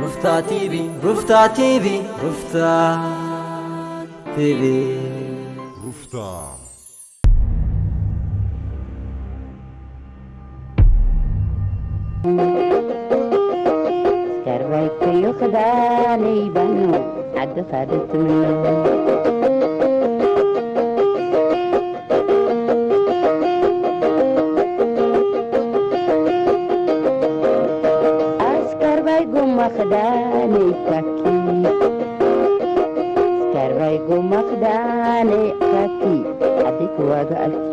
ሩፍታ ቲቪ፣ ሩፍታ ቲቪ፣ ሩፍታ ቲቪ። ሩፍታ። ስከርባይ ከዮ ክዳነይ ባኖ ዓዲ ካደት ምኖ። ኣስከርባይ ጎማ ክዳነይ ካኪ፣ ኣስከርባይ ጎማ ክዳነይ ካኪ፣ ዓዲ ክዋጋኣልኪ።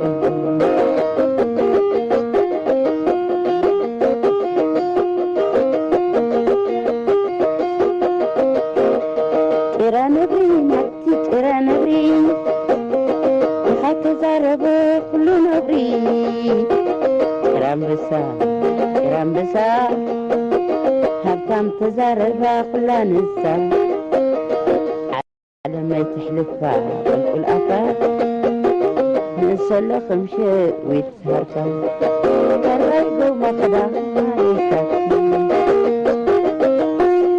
ጭራ ነብሪ ናብቲ ጭራ ነብሪ፣ እንታይ ተዛረበ ኩሉ ነብሪ። ጭራ ኣንበሳ፣ ጭራ ኣንበሳ፣ ሃብታም ተዛረባ ኩላ ንሳ። ዓለም ኣይትሕልፋ ቁልቁል ኣፋ፣ ንእሰሎ ከም ሸዊት ሃርፋ። ካርባይ ጎማ ክዳነይ ካኪ፣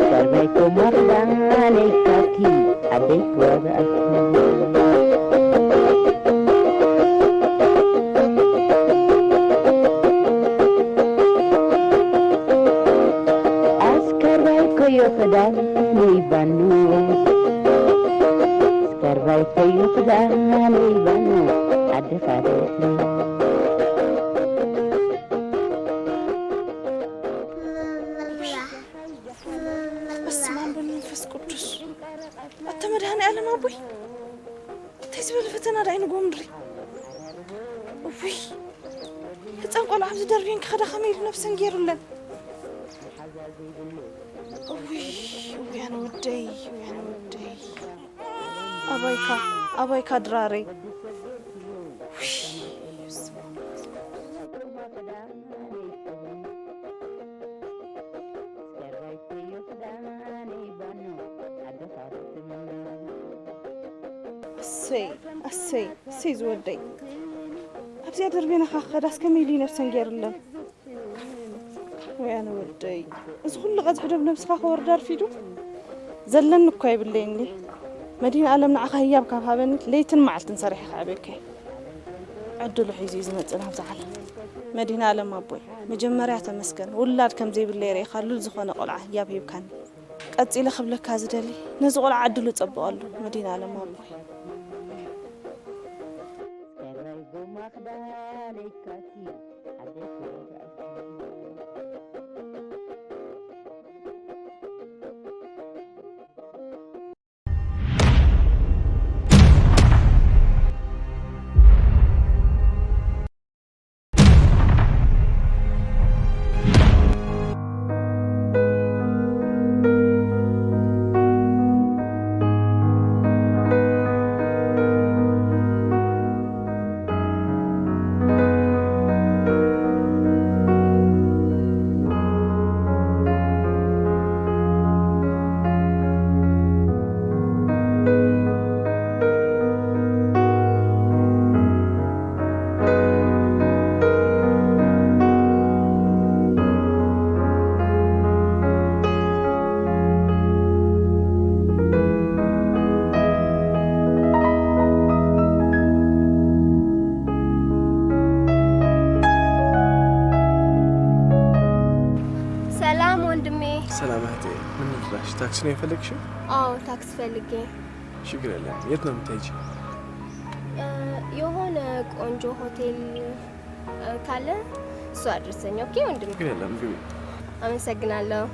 ካርባይ ጎማ ክዳነይ ካኪ፣ ዓደይ ክዋጋኣኪ። ኣስከርባይ ኮዮ ክዳነይ ባኑ፣ ኣስከርባይ ኮዮ ክዳነይ ባኑ፣ ዓዲ ካደት። በስመ አብ ወመንፈስ ቅዱስ። ኣታ መድኃኔ ዓለም ኣቦይ፣ እንታይ ዝበለ ፈተና ደኣ ይንጎ ምድሪ። እውይ፣ ህፃን ቆልዓ ኣብዚ ደርብየን ክኸዳ ከመይ ኢሉ ነብሰን ገይሩለን። እውይ፣ እውይ ኣነ ወደይ፣ እውይ ኣነ ወደይ። ኣባይካ፣ ኣባይካ ድራረይ። እውይ፣ በስመ ኣብ። ኣሰይ፣ ኣሰይ፣ ኣሰይ ዝወደይ። ኣብዚኣ ደርቤና ኻኸዳስ ከመይ ኢሉ ነብሰን ገይርለን። ወይ ኣነ ወደይ። እዚ ኩሉ ቀዝሒ ዶ ብነብስኻ ክወርድ ኣርፊዱ? ዘለኒ እኳ የብለይን። መድህን ኣለም ንዓኻ ህያብ ካብ ሃበኒ ለይትን መዓልትን ሰሪሐ ከዕብየካ እየ። ዕድሉ ሒዙ እዩ ዝመጽእ ናብዛ ዓለም። መድህን ኣለም ኣቦይ፣ መጀመርያ ተመስገን። ውላድ ከም ዘይብለይ ርኢኻሉ ዝኾነ ቆልዓ ህያብ ሂብካኒ። ቀጺለ ክብለካ ዝደሊ፣ ነዚ ቆልዓ ዕድሉ ጸብቐሉ፣ መድህን ኣለም ኣቦይ። ሰላም ወንድሜ። ሰላም እህቴ፣ ምን ልርዳሽ? ታክሲ ነው የፈለግሽው? አዎ፣ ታክሲ ፈልጌ። ችግር የለም። የት ነው የምትሄጂ? እ፣ የሆነ ቆንጆ ሆቴል፣ እ፣ ካለ እሱ አድርሰኝ። ኦኬ ወንድሜ? ችግር የለም፣ ግቢ። አመሰግናለሁ።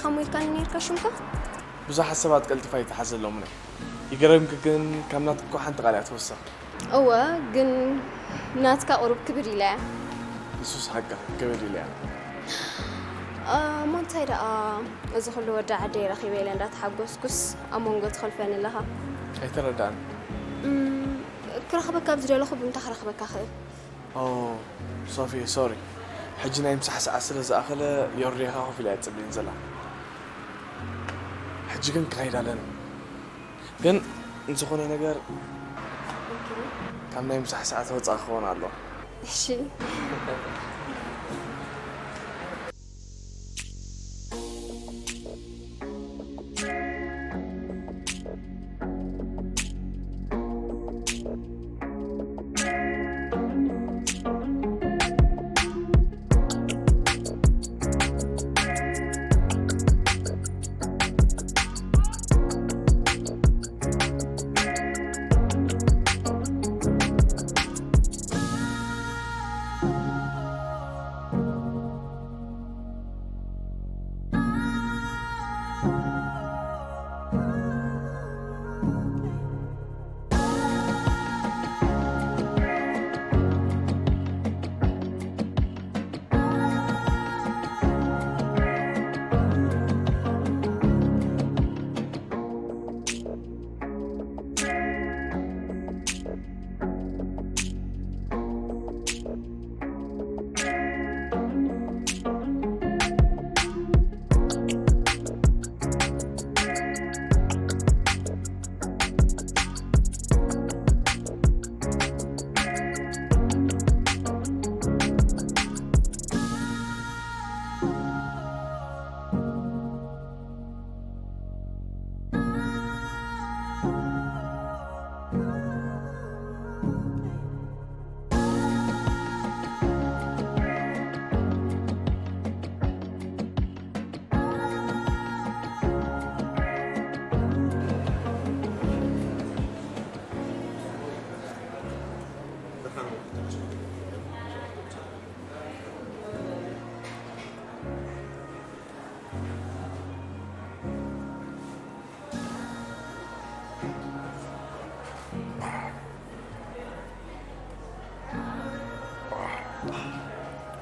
ኻሞ ኢልካኒ ነይርካ ሽምካ? ብዙሓት ሰባት ቀልጢፋ ይተሓዘሎም እየ። ይገረምኪ ግን ካብ ናትኪ እኮ ሓንቲ ቃል እያ ትወስኽ። እወ፣ ግን ናትካ ቁሩብ ክብድ ኢላ እያ። ንሱስ ሓቃ ክብድ ኢላ እያ። እሞ እንታይ ደኣ፣ እዚ ኩሉ ወዲ ዓደይ ረኺበ ኢለ እንዳተሓጎስኩስ ኣብ መንጎ ትኸልፈኒ ኣለኻ። ኣይተረድኣን። እም፣ ክረኽበካ ኣብ ዝደለኹ ብምንታይ ክረኽበካ ክእል? ኦ ሶፊየ ሶሪ፣ ሕጂ ናይ ምሳሕ ሰዓት ስለ ዝኣኸለ ዮርዲኻ ኮፍ ኢላ እያ ትጽበየኒ ዘላ። ሕጂ ግን ክኸይድ ኣለኒ። ግን ዝኾነ ነገር ካብ ናይ ምሳሕ ሰዓት ወጻእ ክኸውን ኣለዎ። እሺ።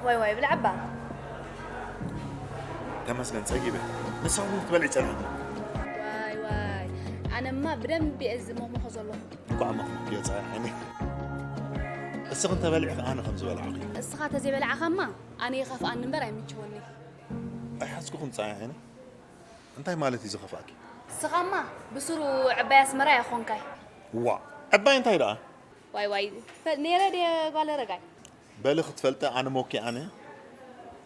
ዋይ ዋይ ብልዓባ ተመስገን ጸጊበ ንሳ እውን ክትበልዒ ጸኒሕኪ ዋይ ዋይ ኣነማ ብደንቢ እየ ዝመኽመኾ ዘለኹ እንቋዕ መኽመኽዮ ጸሓይ ዓይነይ እስኺ እንተበሊዕኺ ኣነ ከም ዝበላዕኺ እስኻ ተዘይበላዕኻማ ኣነ ይኸፍኣኒ እምበር ኣይምችወኒ ኣይሓዝኩኹን ጸሓይ ዓይነይ እንታይ ማለት እዩ ዝኸፍኣኪ እስኻማ ብስሩ ዕባይ ኣስመራ ኣይኾንካይ ዋ ዕባይ እንታይ ደኣ ዋይ ዋይ ፈል ነይረ ድየ ጓል ረጋይ በሊ ክትፈልጢ ኣነ ሞኪ ኣነ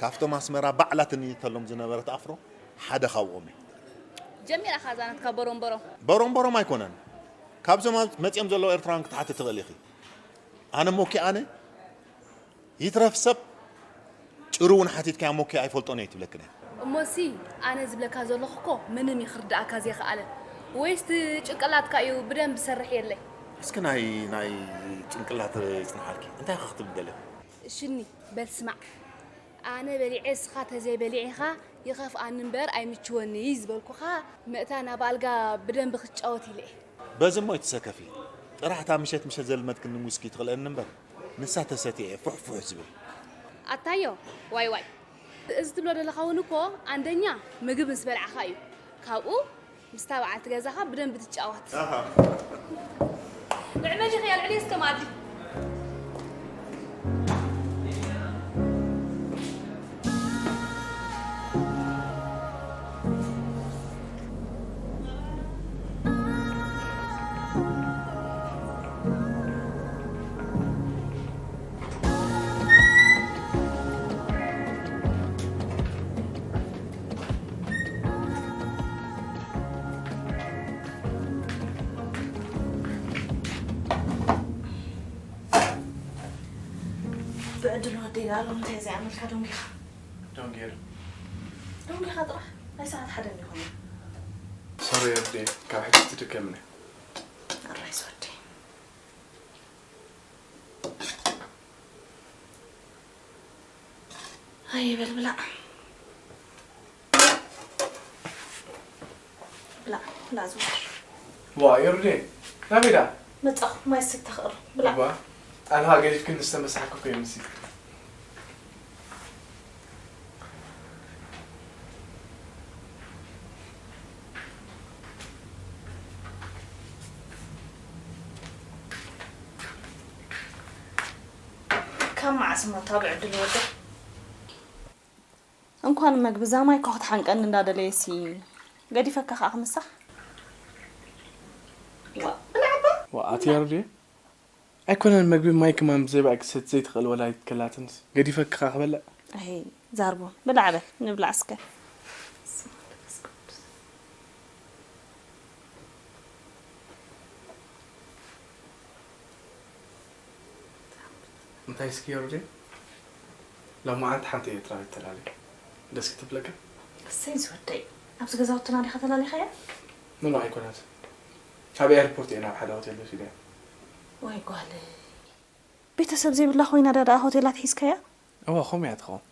ካብቶም ኣስመራ ባዕላ ትንይተሎም ዝነበረት ኣፍሮ ሓደ ካብኦም እየ ጀሚራ ካዛናት ካብ በሮምበሮም በሮምበሮም ኣይኮነን ካብዞም መፅኦም ዘለዉ ኤርትራውያን ክትሓቲ ትኽእል ኢኺ ኣነ ሞኪ ኣነ ይትረፍ ሰብ ጭሩ እውን ሓቲትካያ ሞኪ ኣይፈልጦን እየ ትብለክን እያ እሞሲ ኣነ ዝብለካ ዘለኹ እኮ ምንም ይኽርድኣካ ዘይኸኣለ ወይስ ጭንቅላትካ እዩ ብደንብ ሰርሕ የለይ እስኪ ናይ ናይ ጭንቅላት ይፅንሓልኪ እንታይ ኸ ክትብል ደለ ሽኒ በል ስማዕ ኣነ በሊዐ እስኻ ተዘይበሊዕኻ ይኸፍኣኒ እምበር ኣይምችወኒ ዝበልኩኻ መእታ ናብ ኣልጋ ብደንብ ክትጫወት ኢለ እየ በዚ እሞ ኣይትሰከፊ ጥራሕ እታ ምሸት ምሸት ዘልመድክኒ ዊስኪ ትኽልአኒ እምበር ንሳ ተሰትየ እየ ፍሕፉሕ ዝብል ኣታዮ ዋይ ዋይ እዚ ትብሎ ዘለኻ እውን እኮ ኣንደኛ ምግብ ምስ በላዕኻ እዩ ካብኡ ምስታ በዓልቲ ገዛኻ ብደንቢ ትጫወት ንዕመ ዲኺ ኣልዕሊ እስከ መኣዲ ብዕድል ወደይ ደኣ ሎሚ እንታይ ዘይዓመልካ ደንጊኻ? ደንጊረ። ደንጊኻ ጥራሕ? ናይ ሰዓት ሓደ እንዲኹም። ሶሪ ኣዴ፣ ካብ ሕጂ ትድገምኒ። ኣራይ ዝወደይ። ኣይበል ብላዕ። ላ ላዙ ዋ የሩዴ ናበይ ደኣ? መጻኹ ማይ ስተ ክቕርብ ብላ። ዋ ኣንሃ ገዲፍክን ዝተመሳሕኩ እኮ ይመስል። ካብ መዓስ እሞ እታ ብዕድል ወደ እንኳን መግቢ ዛማይ ኮኽት ሓንቀን እንዳደለየ ሲ ገዲፈካ ከዓ ክምሳሕ። ዋ ብላዕባ ዋ ኣቲ ያሩዴ ኣይኮነን መግቢ ማይ ክማን ብዘይባይ ክሰት ዘይትኽእል ወላዲት ከላትንስ ገዲፈክኻ ክበልዕ። ኣይ ዛርቦ ብላዕ በል ንብላዕ እስከ። እንታይ እስኪ ያሩዴ ሎማዓንቲ ሓንቲ ኤርትራዊት ተላልየ ደስ ክትብለካ። እሰይ ዝወደይ ኣብዚ ገዛውትና ዲኻ ተላሊኻያ? ምኑ ኣይኮነት ካብ ኤርፖርት እየ ናብ ሓደ ሆቴል ወሲደያ። ወይ ጓለይ ቤተሰብ ዘይብላ ኮይና ዳኣ ሆቴላት ሒዝካያ? እዋ ከምኡ እያ ትኸውን።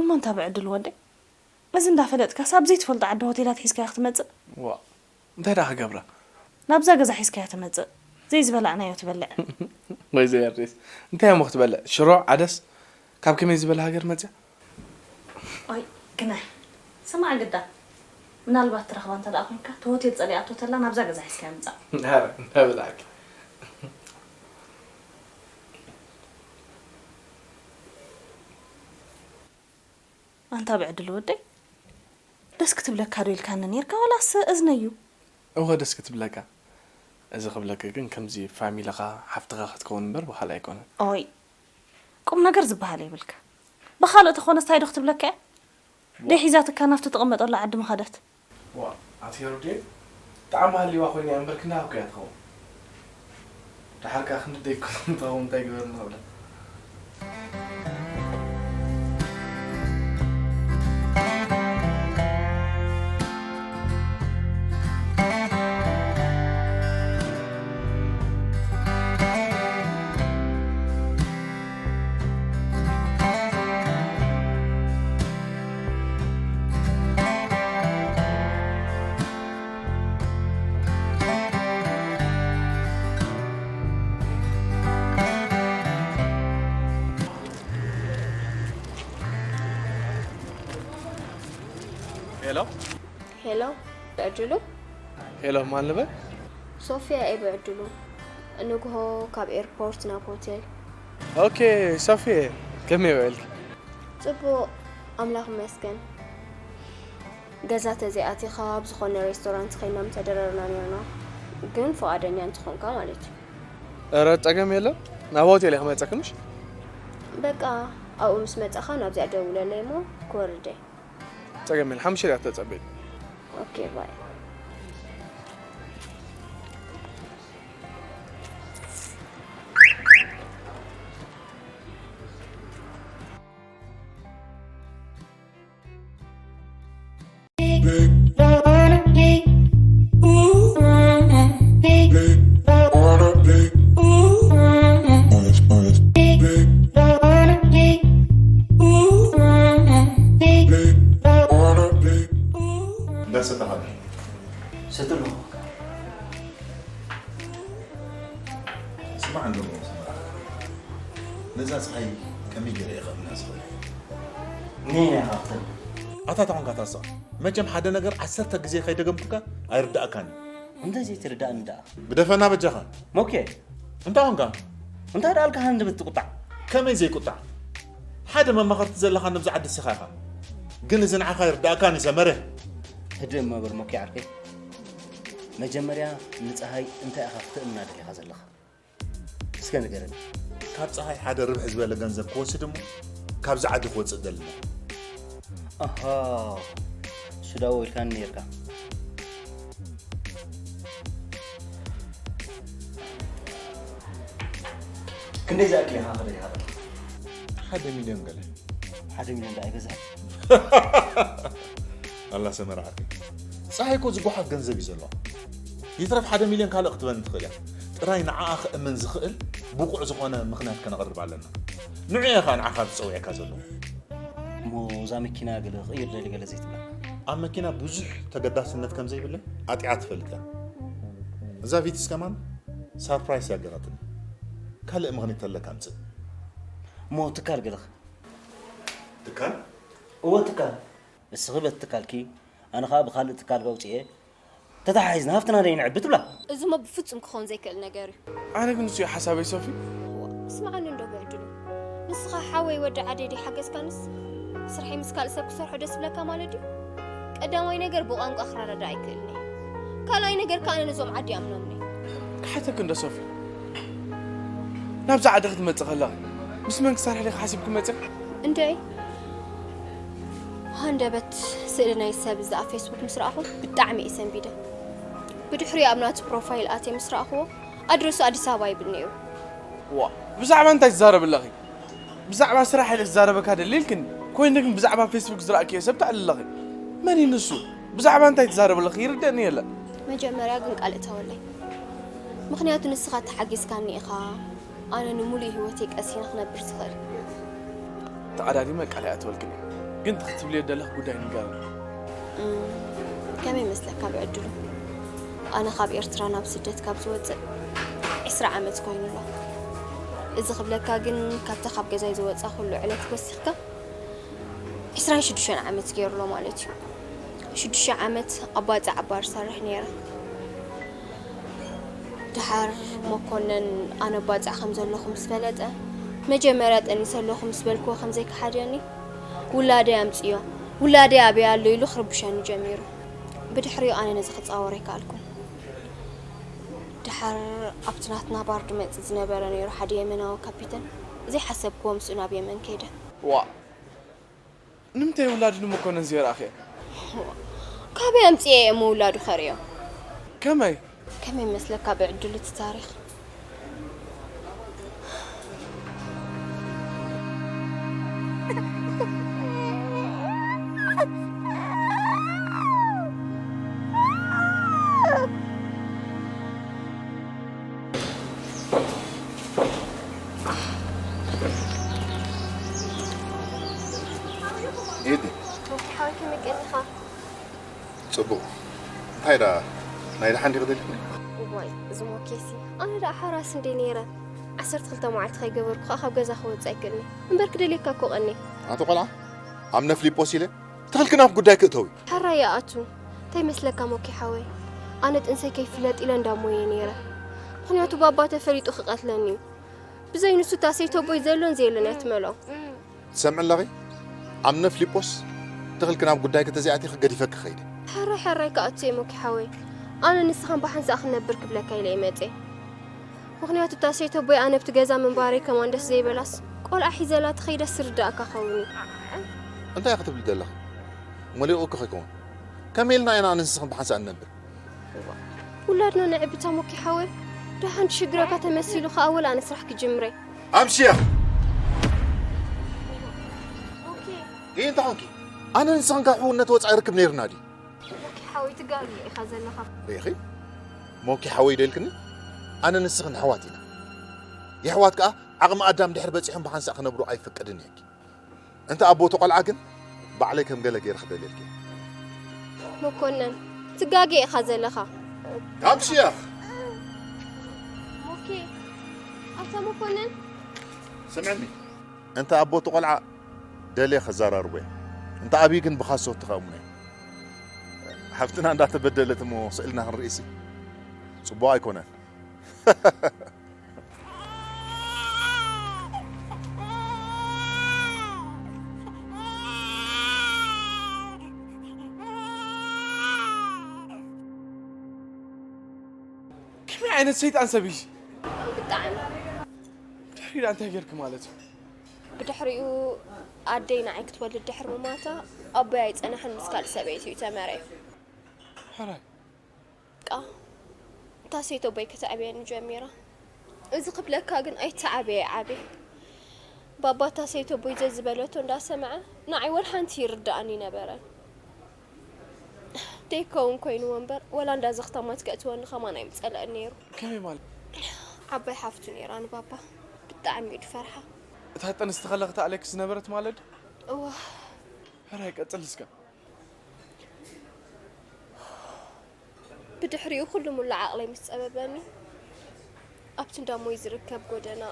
እሞ እንታ ብዕድል ወደይ እዚ እንዳፈለጥካስ ኣብ ዘይትፈልጦ ዓዲ ሆቴላት ሒዝካያ ክትመጽእ? ዋ እንታይ ደኣ ክገብራ? ናብዛ ገዛ ሒዝካያ ትመጽእ ዘይዝበላዕናዮ ትበልዕ። ወይ ዘየርስ እንታይ እሞ ክትበልዕ ሽሮ ዓደስ ካብ ከመይ ዝበለ ሃገር መጽያ? ኣይ ግናይ ስማዕ ግዳ ምናልባት ትረኽባ እንተ ደኣ ኮንካ እቲ ሆቴል ጸሊኣቶ ተላ ናብዛ ገዛ ሒዝካያ ምጻእ። ኧረ እንዳበላዕኪ። ኣንታ ብዕድል ወደይ ደስ ክትብለካ ዶ ኢልካኒ ኔርካ ዋላስ እዝነዩ? እወ ደስ ክትብለካ። እዚ ክብለኪ ግን ከምዚ ፋሚልኻ ሓፍትኻ ክትከውን እምበር ብኻልእ ኣይኮነን። ኦይ ቁም ነገር ዝበሃል የብልካ። ብኻልእ ተኾነስ ታይ ዶ ክትብለካ እያ? ደይ ሒዛትካ ናብቲ ትቕመጠሉ ዓዲ ምኸደት። ዋ ኣቲ ሄሮዴ ጣዕሚ ሃልይዋ ኮይና እያ እምበር ክንዳሃብካ እያ ትኸውን። ደሓር ከኣ ክንዲ ደይኮን እንተኸውን እንታይ ግበርኒ ክብላ። ሄሎ ሄሎ፣ ብዕድሉ? ሄሎ፣ ማን ልበል? ሶፊያ እየ ብዕድሉ። ንግሆ ካብ ኤርፖርት ናብ ሆቴል። ኦኬ ሶፊየ፣ ከመይ ውዕልኪ? ጽቡቕ፣ ኣምላኽ ይመስገን። ገዛ ተዘይኣቲኻ ኣብ ዝኾነ ሬስቶራንት ኸይድና ምተደረርና ኔርና፣ ግን ፍቓደኛ እንተኾንካ ማለት እዩ። ኧረ ጸገም የለን፣ ናብ ሆቴል እየ ክመጸኪ ምሽ? በቃ ኣብኡ ምስ መጻኻ ናብዚኣ ደውለለይ እሞ ክወርድ እየ። ጸገም የለን፣ ሓሙሽተ ደቂቕ ተጸበይኒ። ኦኬ ባይ። እንዳሰተኻ ሰትሎ ስማዕ እንዶ ሰምራ ነዛ ፀሓይ ከመይ ገይረ እየ ከእምና ዝኽእል? ኒና ኢኻ ክትብል። ኣታ ተኾንካ ታሳ መቸም ሓደ ነገር ዓሰርተ ግዜ ከይደገምኩካ ኣይርዳእካን እዩ። እንታይ ዘይትርዳእኒ ደኣ? ግደፈና በጃኻ። ሞኬ። እንታይ ኾንካ? እንታይ ደኣ ኣልካ ሃንደበት ትቁጣዕ? ከመይ ዘይቁጣዕ? ሓደ መማኸርቲ ዘለኻ ነብዚ ዓዲ እስኻ ኢኻ። ግን እዚ ንዓኻ ኣይርዳእካን እዩ ሰመረ። ህድእ እሞ በል ሞኬ ዓርከይ። መጀመርያ ንፀሃይ እንታይ ኢኻ ክተእምና ደሊኻ ዘለኻ? እስከ ንገረኒ። ካብ ፀሃይ ሓደ ርብሕ ዝበለ ገንዘብ ክወስድ እሞ ካብዚ ዓዲ ክወፅእ ደልና። ኣሃ እሱ ዳዎ ኢልካኒ ነይርካ። ክንደይ ዝኣክል ኢኻ ክደልኻ ዘለኻ? ሓደ ሚልዮን ገለ። ሓደ ሚልዮን ደኣ ኣይበዝሕን? ኣላ ሰመረ ዓርከይ። ፀሃይ እኮ ዝጎሓፍ ገንዘብ እዩ ዘለዋ። ይትረፍ ሓደ ሚልዮን ካልእ ክትበኒ ትኽእል እያ። ጥራይ ንዓኣ ክእምን ዝኽእል ብቑዕ ዝኾነ ምኽንያት ከነቕርብ ኣለና። ንዑ እየ ኸኣ ንዓኻ ዝፀውዐካ ዘለኹ። እሞ እዛ መኪና ገለ ክቕይር ደሊ ገለ ዘይትብላ። ኣብ መኪና ብዙሕ ተገዳስነት ከም ዘይብለይ ኣጢኣ ትፈልጥ እያ። እዛ ቪትስ ከማን ሳርፕራይስ ያገራትኒ። ካልእ ምኽኒት ተለካ ኣምጽእ። እሞ ትካል ገለኽ? ትካል? እወ ትካል። እስኺ በቲ ትካልኪ፣ ኣነ ኸኣ ብኻልእ ትካል ኣውጺኤ ተተሓሒዝና ሃፍትና ደይ ንዕቢ ትብላ። እዚሞ ብፍጹም ክኸውን ዘይክእል ነገር እዩ። ኣነ ግን ንሱ እዩ ሓሳበይ ሶፊ። ስምዓኒ እንዶ ብዕድሉ፣ ንስኻ ሓወይ ወዲ ዓደይ ደይ ሓገዝካንስ? ስርሐይ ምስ ካልእ ሰብ ክሰርሖ ደስ ይብለካ ማለት ድዩ? ቀዳማይ ነገር ብቋንቋ ክረዳዳእ ኣይክእልን እየ። ካልኣይ ነገር ከኣ ኣነ ነዞም ዓዲ ይኣምኖምን እየ። ክሓተኪ እንዶ ሶፊ፣ ናብዛ ዓዲ ክትመጽእ ከለኺ ምስ መን ክሰርሕ ዲኺ ሓሲብኪ መጺኺ? እንድዒ፣ ሃንደበት ስእሊ ናይ ሰብ እዚ ኣብ ፌስቡክ ምስ ረኣኹ ብጣዕሚ እየ ሰንቢደ። ብድሕሪኡ ኣብ ናቱ ፕሮፋይል ኣትየ ምስ ረኣኽዎ ኣድረሱ ኣዲስ ኣበባ ይብል ነይሩ። ዋ፣ ብዛዕባ እንታይ ትዛረቢ ኣለኺ? ብዛዕባ ስራሕ ኢለ ክዛረበካ ደሊ ኢልክኒ። ኮይኑ ግን ብዛዕባ ፌስቡክ ዝረኣክዮ ሰብ ተዕሊ ኣለኺ። መን እዩ ንሱ? ብዛዕባ እንታይ ትዛረቢ ኣለኺ? ይርደእኒ የለን። መጀመርያ ግን ቃል እተወለይ። ምኽንያቱ ንስኻ ተሓጊዝካኒ ኢኻ። ኣነ ንምሉእ ህይወተይ ቀሲነ ክነብር ዝኽእል። ተቐዳዲመ ቃል ኣይኣትወልክን እየ። ግን እቲ ክትብልዮ ደለኽ ጉዳይ ንገርኒ። እም፣ ከመይ ይመስለካ ብዕድሉ? ኣነ ካብ ኤርትራ ናብ ስደት ካብ ዝወጽእ ዕስራ ዓመት ኮይኑ ኣሎ። እዚ ክብለካ ግን ካብታ ካብ ገዛይ ዝወጻኹሉ ዕለት ወሲኽካ ዕስራን ሽዱሽተን ዓመት ገይሩ ኣሎ ማለት እዩ። ሽዱሽተ ዓመት ኣብ ባጽዕ ኣብ ባር ሰርሕ ነይረ። ደሓር መኮነን ኣነ ኣብ ባጽዕ ከም ዘለኹ ምስ ፈለጠ፣ መጀመርያ ጠኒሰ ኣለኹ ምስ በልክዎ ከም ዘይከሓደኒ፣ ውላደይ ኣምጽዮ፣ ውላደይ ኣበይ ኣሎ ኢሉ ክርብሸኒ ጀሚሩ። ብድሕሪኡ ኣነ ነዚ ክጻወር ኣይከኣልኩን። ደሓር ኣብቲ ናትና ባር ድመጽእ ዝነበረ ነይሩ ሓደ የመናዊ ካፒተን፣ ዘይሓሰብክዎ ምስኡ ናብ የመን ከይደ። ዋእ! ንምንታይ ውላዱ ንመኮነን ዘየርኣኽዮ? ካበይ ኣምጺኤ እየ እሞ ውላዱ ከርእዮ? ከመይ? ከመይ መስለካ ብዕድሉ እቲ ታሪኽ? ኤዲ። ሓወይ ከመይ ቀኒኻ? ጽቡቕ። እንታይ ደኣ ናይ ደሓን ዲኺ ደሊኽኒ? እዋይ፣ እዚ ሞኬሲ። ኣነ ደኣ ሓራስ እንዴ ነይረ። ዓሰርተ ክልተ መዓልቲ ከይገበርኩ ከኣ ካብ ገዛ ክወጽእ ኣይክእልን። እምበር ክደልየካ እኮ ቀንየ። ኣቶ ቆልዓ፣ ኣብ ነፍሊጶስ ኢለ ትኽልክን ኣብ ጉዳይ ክእተዊ። ሓራይ ይኣቱ። እንታይ መስለካ ሞኬ ሓወይ? ኣነ ጥንሰይ ከይፍለጥ ኢለ እንዳሞየ ነይረ። ምኽንያቱ ባባ ተፈሊጡ ክቐትለኒ እዩ። ብዘይ ንሱ እታ ሰይተቦይ ዘሎን ዘየሎን እያ ትመልኦ። ትሰምዒ ኣለኺ? ኣብ ነፍሊጶስ ትኽልክን ኣብ ጉዳይ ከተዚኣቲኺ ገዲፈኪ ኸይደ። ሕራይ ሕራይ ክኣቱ እየ ሞኪ ሓወይ። ኣነ ንስኻን ብሓንሳእ ክንነብር ክብለካ ኢለ እየ መጼ። ምኽንያቱ እታ ሰይተቦይ ኣነ ኣብቲ ገዛ ምንባረይ ከማን ደስ ዘይበላስ ቆልዓ ሒዘላ ትኸይዳስ ዝርዳእካ ኸውን እዩ። እንታይ ክትብሊ ዘለኺ? መሊቑኪ ከይከውን። ከመይ ኢልና ኢና ኣነ ንስኽን ብሓንሳእ ንነብር? ውላድና ነዕብታ ሞኪ ሓወይ። ደሓን ሽግረካ ተመሲሉ ከኣ ወላ ኣነ ስራሕ ክጅምረ። ኣምሽያ! ኦኬ። ይህ እንታይ ኾንኪ? ኣነ ንስኽን ካብ ሕውነት ወጻኢ ርክብ ነይርና ድዩ? ሞኪ ሓወይ ትጋጊ ኢኻ ዘለኻ። ርኢኺ? ሞኪ ሓወይ ደልክኒ? ኣነ ንስኽን ኣሕዋት ኢና። የሕዋት ከኣ ዓቕሚ ኣዳም ድሕሪ በጺሖም ብሓንሳእ ክነብሩ ኣይፍቅድን እየ። እንተ ኣቦ እቲ ቆልዓ ግን ባዕለይ ከም ገለ ገይረ ክደልየልኪ እየ። መኮነን፣ ትጋገ ኢኻ ዘለኻ። ኣምሽያ! ሞኬ፣ ኣታ መኮነን። ስምዕኒ፣ እንተ ኣቦ እቲ ቆልዓ ደልየ ከዘራርቦ እየ። እንተ ኣብይ ግን ብኻሶት ትኸእሙነ። ሓፍትና እንዳተበደለት እሞ ስእልና ክንርእሲ ጽቡቕ ኣይኮነን። ከመይ ዓይነት ሰይጣን ሰብ እዩ? ብጣዕሚ። ብድሕሪኡ እንታይ ጌርኪ ማለት እዩ? ብድሕሪኡ ኣደይ ንዓይ ክትወልድ ድሕሪ ምማታ ኣቦይ ኣይጸንሐን ምስ ካልእ ሰበይቲ እዩ ተመርዕዩ። ሕራይ። ቃ እታ ሰይተቦይ ከተዕብየኒ ጀሚራ። እዚ ክብለካ ግን ኣይተዓበየ ዓብየ። ባባ እታ ሰይተቦይ ዘዝበለቶ እንዳሰምዐ ንዓይ ወላ ሓንቲ ይርድኣኒ ነበረን። ደይከውን ኮይንዎ እምበር ወላ እንዳ ዘኽታማት ከእትወኒ ከማን ኣይምጸልአን ነይሩ። ከመይ ማለት? ዓባይ ሓፍቱ ነይራ ንባባ ብጣዕሚ እዩ ድፈርሓ። እታ ጥንስቲ ከለኺ ተኣለኪ ዝነበረት ማለት? እዋ ራይ ቀጽል እስከ። ብድሕሪኡ ኩሉ ሙሉ ዓቕለይ ምስ ጸበበኒ ኣብቲ እንዳሞይ ዝርከብ ጎደና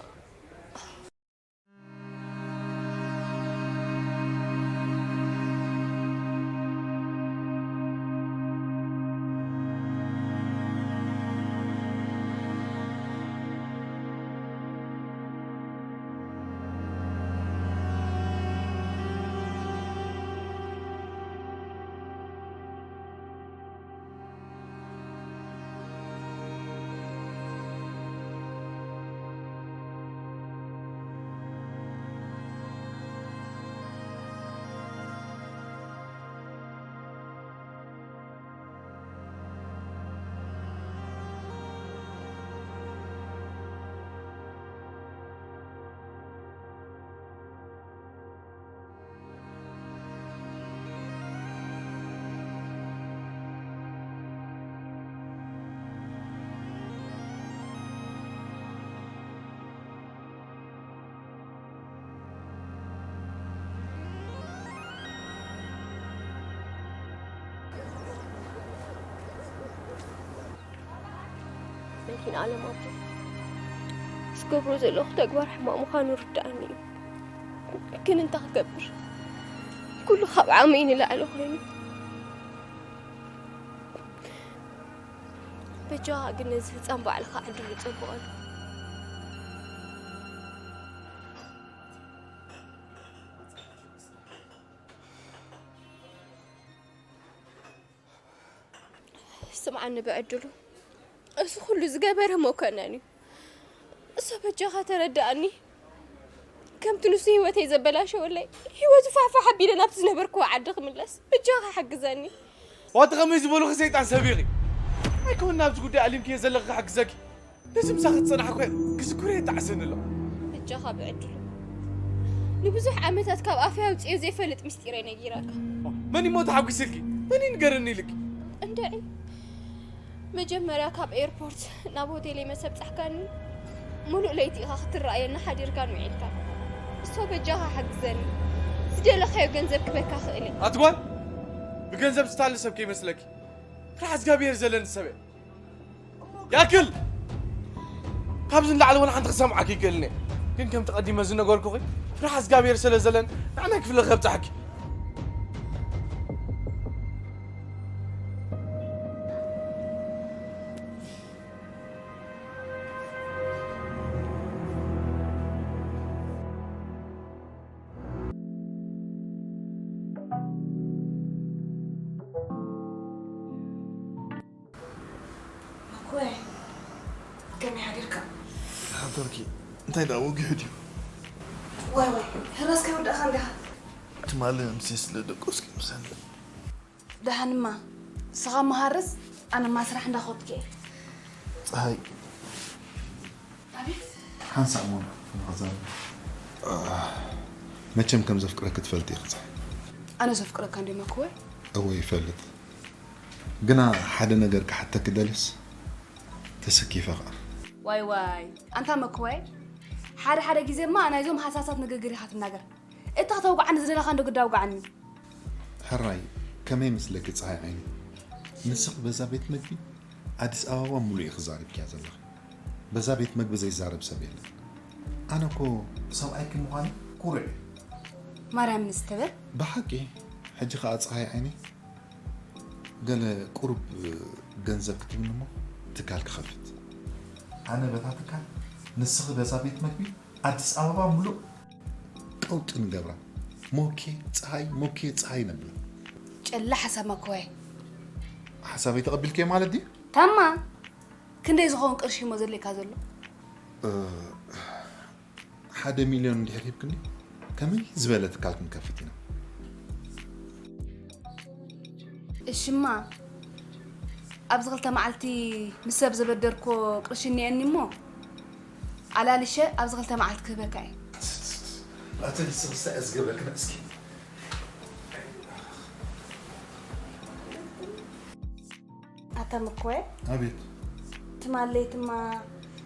መኪና ኣለማቱ ዝገብሮ ዘለኹ ተግባር ሕማቕ ምዃኑ ርዳእኒ እዩ። ግን እንታይ ክገብር፣ ኩሉ ካብ ዓመይ ንላዕሊ ኮይኑ። በጃኻ ግን ነዚ ህፃን ባዕልኻ ዕድሉ ፀብቐሉ። ስምዓኒ ብዕድሉ፣ እዚ ኩሉ ዝገበረ መኮነን እዩ። እሶ በጃኻ ተረዳእኒ። ከምቲ ንሱ ህይወተይ ዘበላሸወለይ፣ ህይወቱ ፋሕፋሕ ኣቢለ ናብቲ ዝነበርክዎ ዓዲ ክምለስ በጃኻ ሓግዘኒ። ዋቲ ከመይ ዝበሉኺ ሰይጣን ሰቢኺ? ኣይኮን ናብዚ ጉዳይ ኣሊምክዮ ዘለኺ ክሕግዘኪ። ነዚ ምሳኺ ዝጸናሕኩ ክዝክሮ የጣዕሰኒ ኣሎ። በጃኻ ብዕድሉ ንብዙሕ ዓመታት ካብ ኣፈይ ኣውጽኦ ዘይፈልጥ ምስጢረይ ነጊረካ። መን እሞ ተሓጒስልኪ? መን ይንገረኒ ኢልኪ? እንድዒ መጀመርያ ካብ ኤርፖርት ናብ ሆቴለይ መሰብጻሕካኒ፣ ሙሉእ ለይቲ ኢኻ ክትረኣየኒ ሓዲርካን ውዒልካን። እሶ በጃኻ ሓግዘኒ፣ ዝደለኻዮ ገንዘብ ክበካ ክእል እየ። ኣቲ ጓል፣ ብገንዘብ ዝታለ ሰብ ከይመስለኪ፣ ፍርሓ እግዚኣብሄር ዘለኒ ሰብ እየ። ያክል! ካብዚ ንላዕሊ ወላ ሓንቲ ክሰምዓኪ ይክእልን እየ። ግን ከምቲ ቀዲመ ዝነገርኩኺ፣ ፍርሓ እግዚኣብሄር ስለ ዘለኒ፣ ንዓና ክፍለ ከብጽሓኪ። መኮይ፣ ከመይ ሓዲርካ? ሓደርኪ። እንታይ ደኣ ወጊሑ ድዩ? ዋይ ዋይ፣ ህራስ ከይወዳእካ እንዲኻ። ትማሊ ምሴ ስለ ደቆስኪ ምሰኒ። ደሓንማ፣ ንስኻ መሃርስ፣ ኣነማ ስራሕ እንዳኸድኩ እየ። ፀሃይ፣ ኣቤት። ሓንሳእ እሞ ንኽዛረብ። መቸም ከም ዘፍቅረኪ ትፈልጢ ኢኺ ፀሃይ። ኣነ ዘፍቅረካ እንደ መኮይ? እወ ይፈልጥ። ግና ሓደ ነገር ክሓተኪ ደልየስ ተሰኪፈ ኸዓ። ዋይ ዋይ፣ ኣንታ መኮይ፣ ሓደ ሓደ ግዜማ ናይዞም ሃሳሳት ንግግር ኢኻ ትናገር። እታ ከተውግዓኒ ዝደለኻ እንዶ ግዳ ኣውግዓኒ። ሕራይ፣ ከመይ መስለኪ ፀሃይ ዓይኒ? ንስኺ በዛ ቤት መግቢ ኣዲስ ኣበባ ሙሉእ ኢኺ ዛሪብክያ ዘለኺ። በዛ ቤት መግቢ ዘይዛረብ ሰብ የለን። ኣነ እኮ ሰብኣይኪ ምዃነይ ኩሩዕ እየ። ማርያም ንስተበል። ብሓቂ፣ ሕጂ ኸዓ ፀሃይ ዓይኒ፣ ገለ ቁሩብ ገንዘብ ክትብኒ እሞ ትካል ክኸፍት። ኣነ በታ ትካል፣ ንስኺ በዛ ቤት መግቢ ኣዲስ ኣበባ ሙሉእ ቀውጢ ንገብራ። ሞኬ ፀሃይ፣ ሞኬ ፀሃይ ነብላ። ጨላ ሓሳብ መኮይ። ሓሳበይ ተቐቢልክዮ ማለት ድዩ? ታማ ክንደይ ዝኸውን ቅርሺ እሞ ዘድልየካ ዘሎ? እ፣ ሓደ ሚልዮን እንድሕር ሂብክኒ፣ ከመይ ዝበለ ትካል ክንከፍት ኢና። እሽማ፣ ኣብዚ ክልተ መዓልቲ ምስ ሰብ ዘበደርኮ ቅርሺ እኒአኒ እሞ፣ ኣላልሸ ኣብዚ ክልተ መዓልቲ ክህበካ እየ። ኣቲ ንስኽስ እንታይ እየ ዝገብረልክን እስኪ? ኣታ መኮየ፣ ኣቤት። ትማል ለይትማ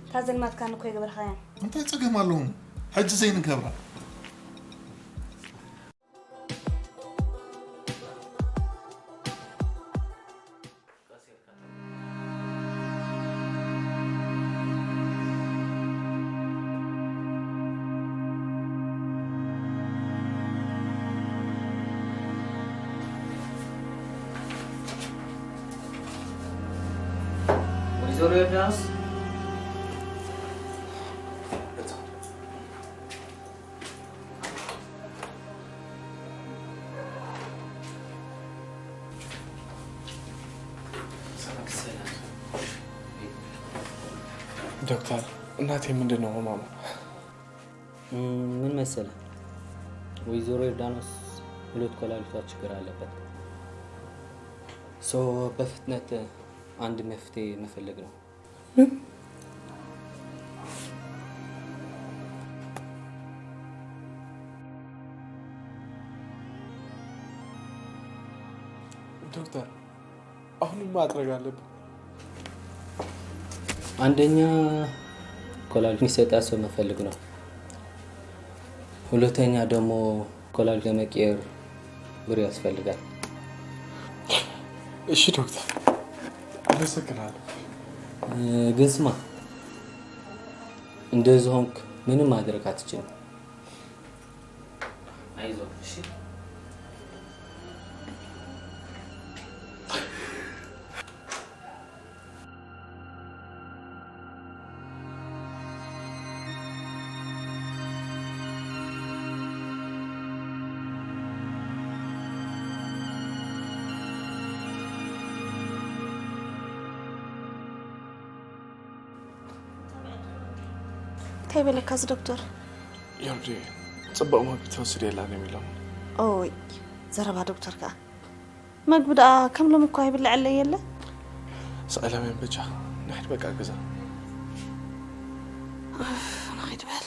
እታ ዘልማትካኒ እኮ ይገበርካያ። እንታይ ጸገም ኣለዎም? ሕጂ ዘይንገብራ። ዞር ዮርዳኖስ። ዶክተር፣ እናቴ ምንድን ነው ህመሟ? እም፣ ምን መሰለህ፣ ወይዘሮ ዮርዳኖስ ሁለት ኮላሊቷ ችግር አለበት። ሶ በፍጥነት አንድ መፍትሄ መፈለግ ነው። ምን? ዶክተር፣ አሁንም ማድረግ አለብን። አንደኛ ኮላሊት የሚሰጣት ሰው መፈለግ ነው። ሁለተኛ ደግሞ ኮላሊት ለመቀየር ብር ያስፈልጋል። እሺ ዶክተር፣ አመሰግናለሁ። እ፣ ግን ስማ፣ እንደዚህ ሆንክ ምንም ማድረግ አትችልም። አይዞህ፣ እሺ? እንታይ በለካስ ዶክተር? ዮርዲ፣ ጽቡቕ መግቢ ትወስድ የላን የሚለው። ኦይ፣ ዘረባ ዶክተር ከኣ። መግቢ ደኣ ከም ሎሚ እኳ ይብልዐለይ የለ? ስኣለመን በጃ፣ ንሕድ በቃ ገዛ። ኡፍ፣ ንኺድ በል።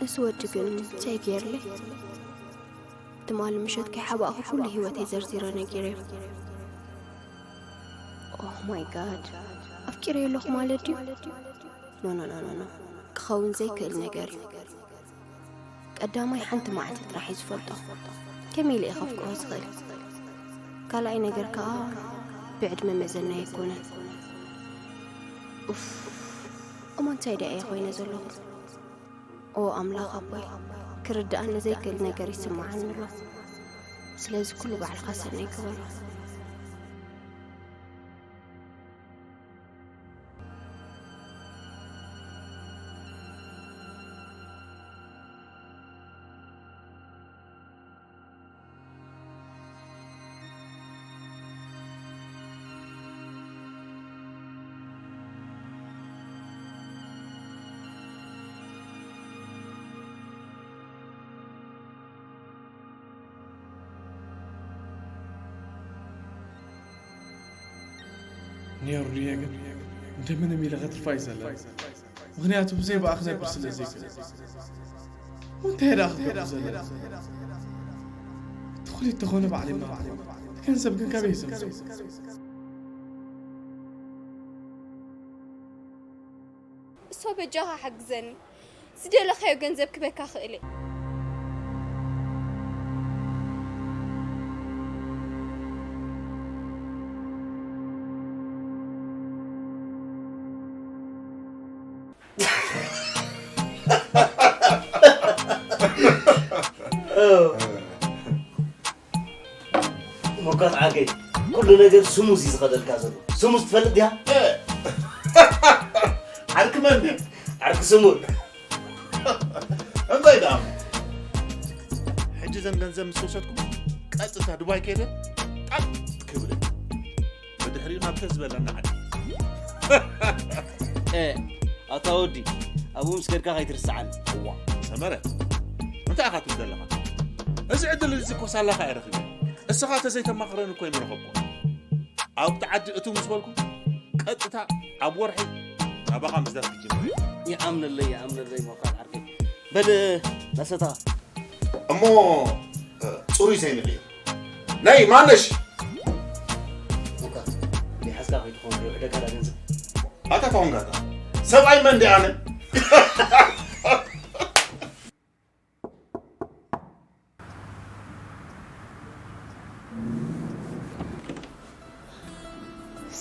እዚ ወዲ ግን እንታይ ገይርለይ? ትማሊ ምሸት ከይሓባእኹ ኩሉ ህይወተይ ዘርዚረ ነጊረዮ። Oh my God፣ ኣፍቂረዮ ኣለኹ ማለት ድዩ? ኖ ኖ ኖ ኖ ኖ፣ ክኸውን ዘይክእል ነገር እዩ። ቀዳማይ ሓንቲ መዓልቲ ጥራሕ እዩ ዝፈልጦ። ከመይ ኢለ እየ ከፍቅሮ ዝኽእል? ካልኣይ ነገር ከኣ ብዕድመ መዘና ኣይኮነን። ኡፍ፣ እሞ እንታይ ደኣ እየ ኮይነ ዘለኹ? ኦ ኣምላኽ ኣቦይ፣ ክርድኣኒ ዘይክእል ነገር ይስምዓኒ ኣሎ። ስለዚ ኩሉ ባዕልኻ ሰናይ ግበሮ። ኔሩ ድየ ግን እንደምንም ኢለ ከትርፋ እዩ ዘለኒ። ምኽንያቱ ብዘይ ብኣኽ ክነብር ስለ ዘይክእል። እንታይ ደኣ ክትገብር ዘለኒ? እቲ ኩሊት ተኾነ ባዕለይ ማኽሮ። እቲ ገንዘብ ግን ካበይ ይሰብስብ? እሶ በጃኻ ሓግዘኒ። ዝደለኻዮ ገንዘብ ክበካ ክእል እየ። መኳት ዓርከይ፣ ኩሉ ነገር ስሙዝ እዩ ዝኸደልካ ዘሎ። ስሙዝ ትፈልጥ ዲኻ? ዓርኪ መን ድዩ? ዓርኪ ስሙር። እንታይ ደኣ? ሕጂ ዘን ገንዘብ ምስ ወሰድኩ ቀጥታ ዱባይ ከይደ ጣጥ ክብል። ድሕሪኡ ናብ ተዝበለና ዓዲ። ኣታ ወዲ ኣብኡ ምስ ከድካ ከይትርስዓኒ። እዋ ሰመረ፣ እንታይ ኢኻ ትብል ዘለኻ? እዚ ዕድል እዚ እኮ ሳላኻ ኣይረኺበ። እስኻ ተዘይተማኽረኒ እኮ ይምረኸብኩ። ኣብቲ ዓዲ እቱ ምስ በልኩ ቀጥታ ኣብ ወርሒ ናባኻ ምዝዳት ክጅምር እየ። ይኣምነለይ ይኣምነለይ ሞካል ዓርከይ። በል ናሰታ እሞ ጽሩይ ዘይንቕይር ናይ ማነሽ ሞካል ዘይሓዝካ ከይትኸውን የውሕደካ ዳ ገንዘብ። ኣታ ተኾንካታ ሰብኣይ መን ዲ ኣነ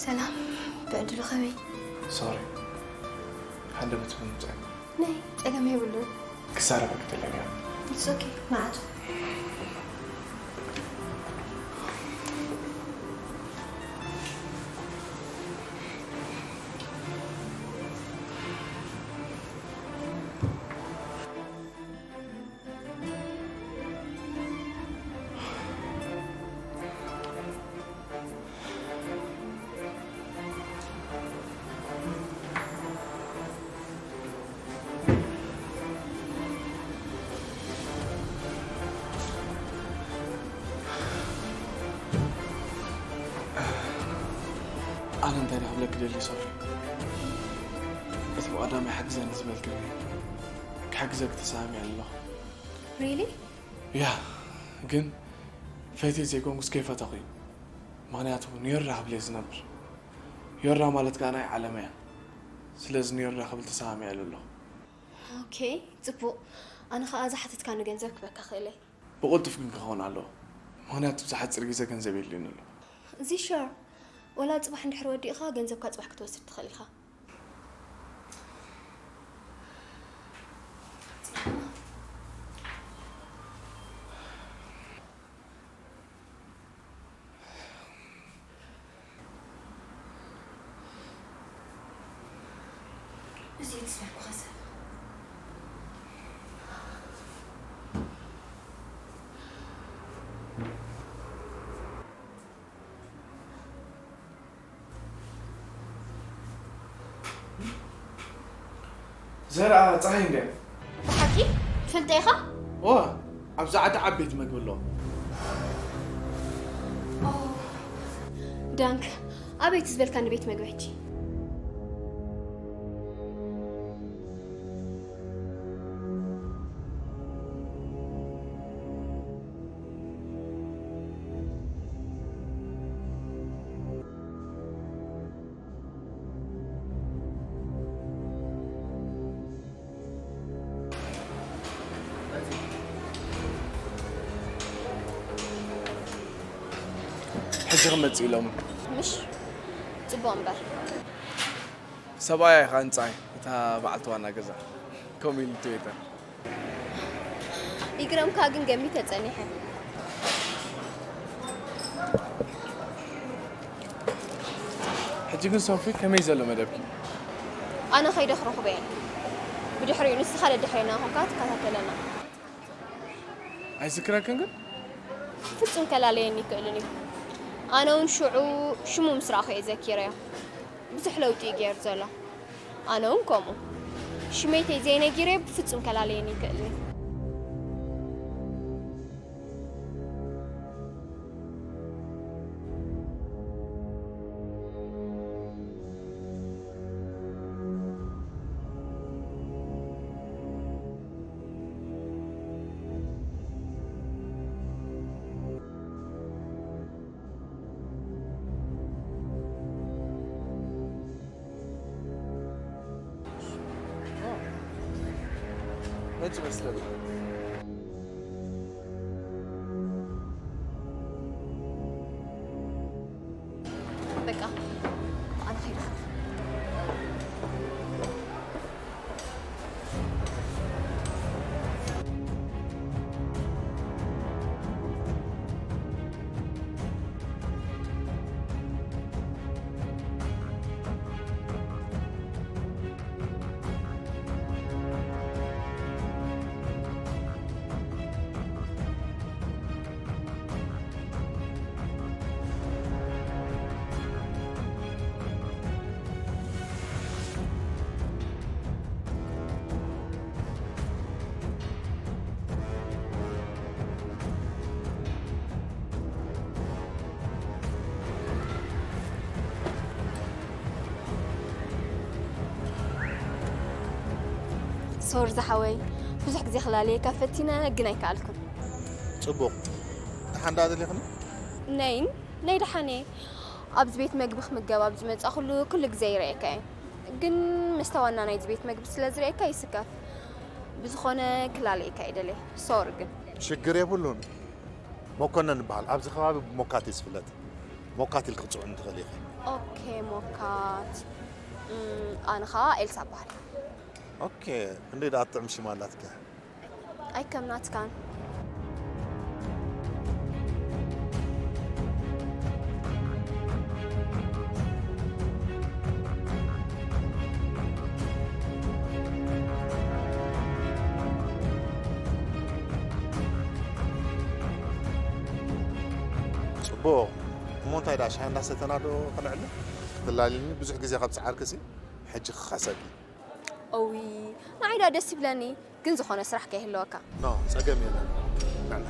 ሰላም ብዕድሉ ከመይ ሶሪ ሃንደበት ብምምፅእ ናይ ጸገም የብሉ ክሳረበክ ደለኒ It's okay መዓት ኣነ እንታይ ዳ ክብለኪ ደልየ ሶፊ፣ እቲ ብቐዳማይ ሓግዘኒ ዝበልክኒ ክሕግዘኪ ተሰማሚዐ ኣለኹ። Really? ያ ግን ፈትየ ዘይኮንኩስ ከይፈተኹ እዩ። ምኽንያቱ ንዮራ ክብል እየ ዝነብር። ዮራ ማለት ከኣ ናይ ዓለመይ እያ። ስለዚ ንዮራ ክብል ተሰማሚዐ ኣለኹ። Okay ጽቡቕ። ኣነ ኸኣ ዝሓተትካኒ ገንዘብ ክበካ ክእል እየ። ብቕልጡፍ ግን ክኸውን ኣለዎ። ምኽንያቱ ብዝሓጽር ግዜ ገንዘብ የድልየኒ ኣሎ። እዚ ሸር ወላ ጽባሕ እንድሕር ወዲእኻ ገንዘብካ ጽባሕ ክትወስድ ትኽእል ኢኻ። እዚ ትስበኩ ኸሰብ ዘርኣ ፀሓይ እንድያ ብሓቂ ትፈልጠ ኢኻ ዋ ኣብዚ ዓዲ ዓበይቲ መግቢ ኣለዎ ዳንክ ኣበይቲ ዝበልካ ንቤት መግቢ ሕጂ ሕጂ ክመፅእ ኢሎም ምሽ ፅቡቅ እምበር ሰብኣያ ኢኻ እንፃይ እታ በዓልቲ ዋና ገዛ ከምኡ ኢሉ ትቤተር ይግረምካ ግን ገሚተ ጸኒሐ ሕጂ ግን ሶፊ ከመይ ዘሎ መደብኪ ኣነ ከይደ ክረኽቦ እየ ብድሕሪኡ ንስኻ ደድሕሬና ኮንካ ትከታተለና ኣይዝክረክን ግን ፍጹም ከላለየኒ ይክእልን እዩ ኣነ እውን ሽዑ ሽሙ ምስ ረኣኹ እየ ዘኪረዮ ብዙሕ ለውጢ እዩ ገይሩ ዘሎ ኣነ እውን ከምኡ ሽመይተይ ዘይነጊረዮ ብፍጹም ከላለየኒ ይክእልን እዩ ነጭ መስለል በቃ ኣነ ኸይደ ሶሪ ዝሓወይ፣ ብዙሕ ግዜ ክላለየካ ፈቲነ ግን ኣይከኣልኩን። ጽቡቕ። ደሓን ደኣ ደሊኽኒ? ነይን ነይ ደሓን እየ። ኣብዚ ቤት መግቢ ክምገብ ኣብ ዝመጻኹሉ ኩሉ ግዜ ይርእየካ እየ። ግን ምስታ ዋና ናይዚ ቤት መግቢ ስለ ዝርእየካ ይስከፍ። ብዝኾነ ክላለየካ እየ ደልየ። ሶሪ ግን። ሽግር የብሉን። መኮነን እበሃል። ኣብዚ ከባቢ ብሞካት እየ ዝፍለጥ። ሞካት ኢልኪ ክትጽውዕኒ ትኽእሊ ኢኺ። ኦኬ ሞካት። እም፣ ኣነ ኸኣ ኤልሳ እበሃል። ኦኬ፣ ክንደይ ደኣ ትጥዕም ሽም ኣላትኪ። ኣይከም ናትካን። ጽቡቕ። እሞ እንታይ ደኣ ሻሂ እንዳሰተና ዶ ከልዕል? ክትላልይኒ ብዙሕ ግዜ ካብ ጸዓርክሲ ሕጂ ክኸሰኪ። እዊ፣ ንዓይ ደኣ ደስ ይብለኒ፣ ግን ዝኾነ ስራሕ ከይህልወካ። ኖ፣ ጸገም የለን። ንዕና።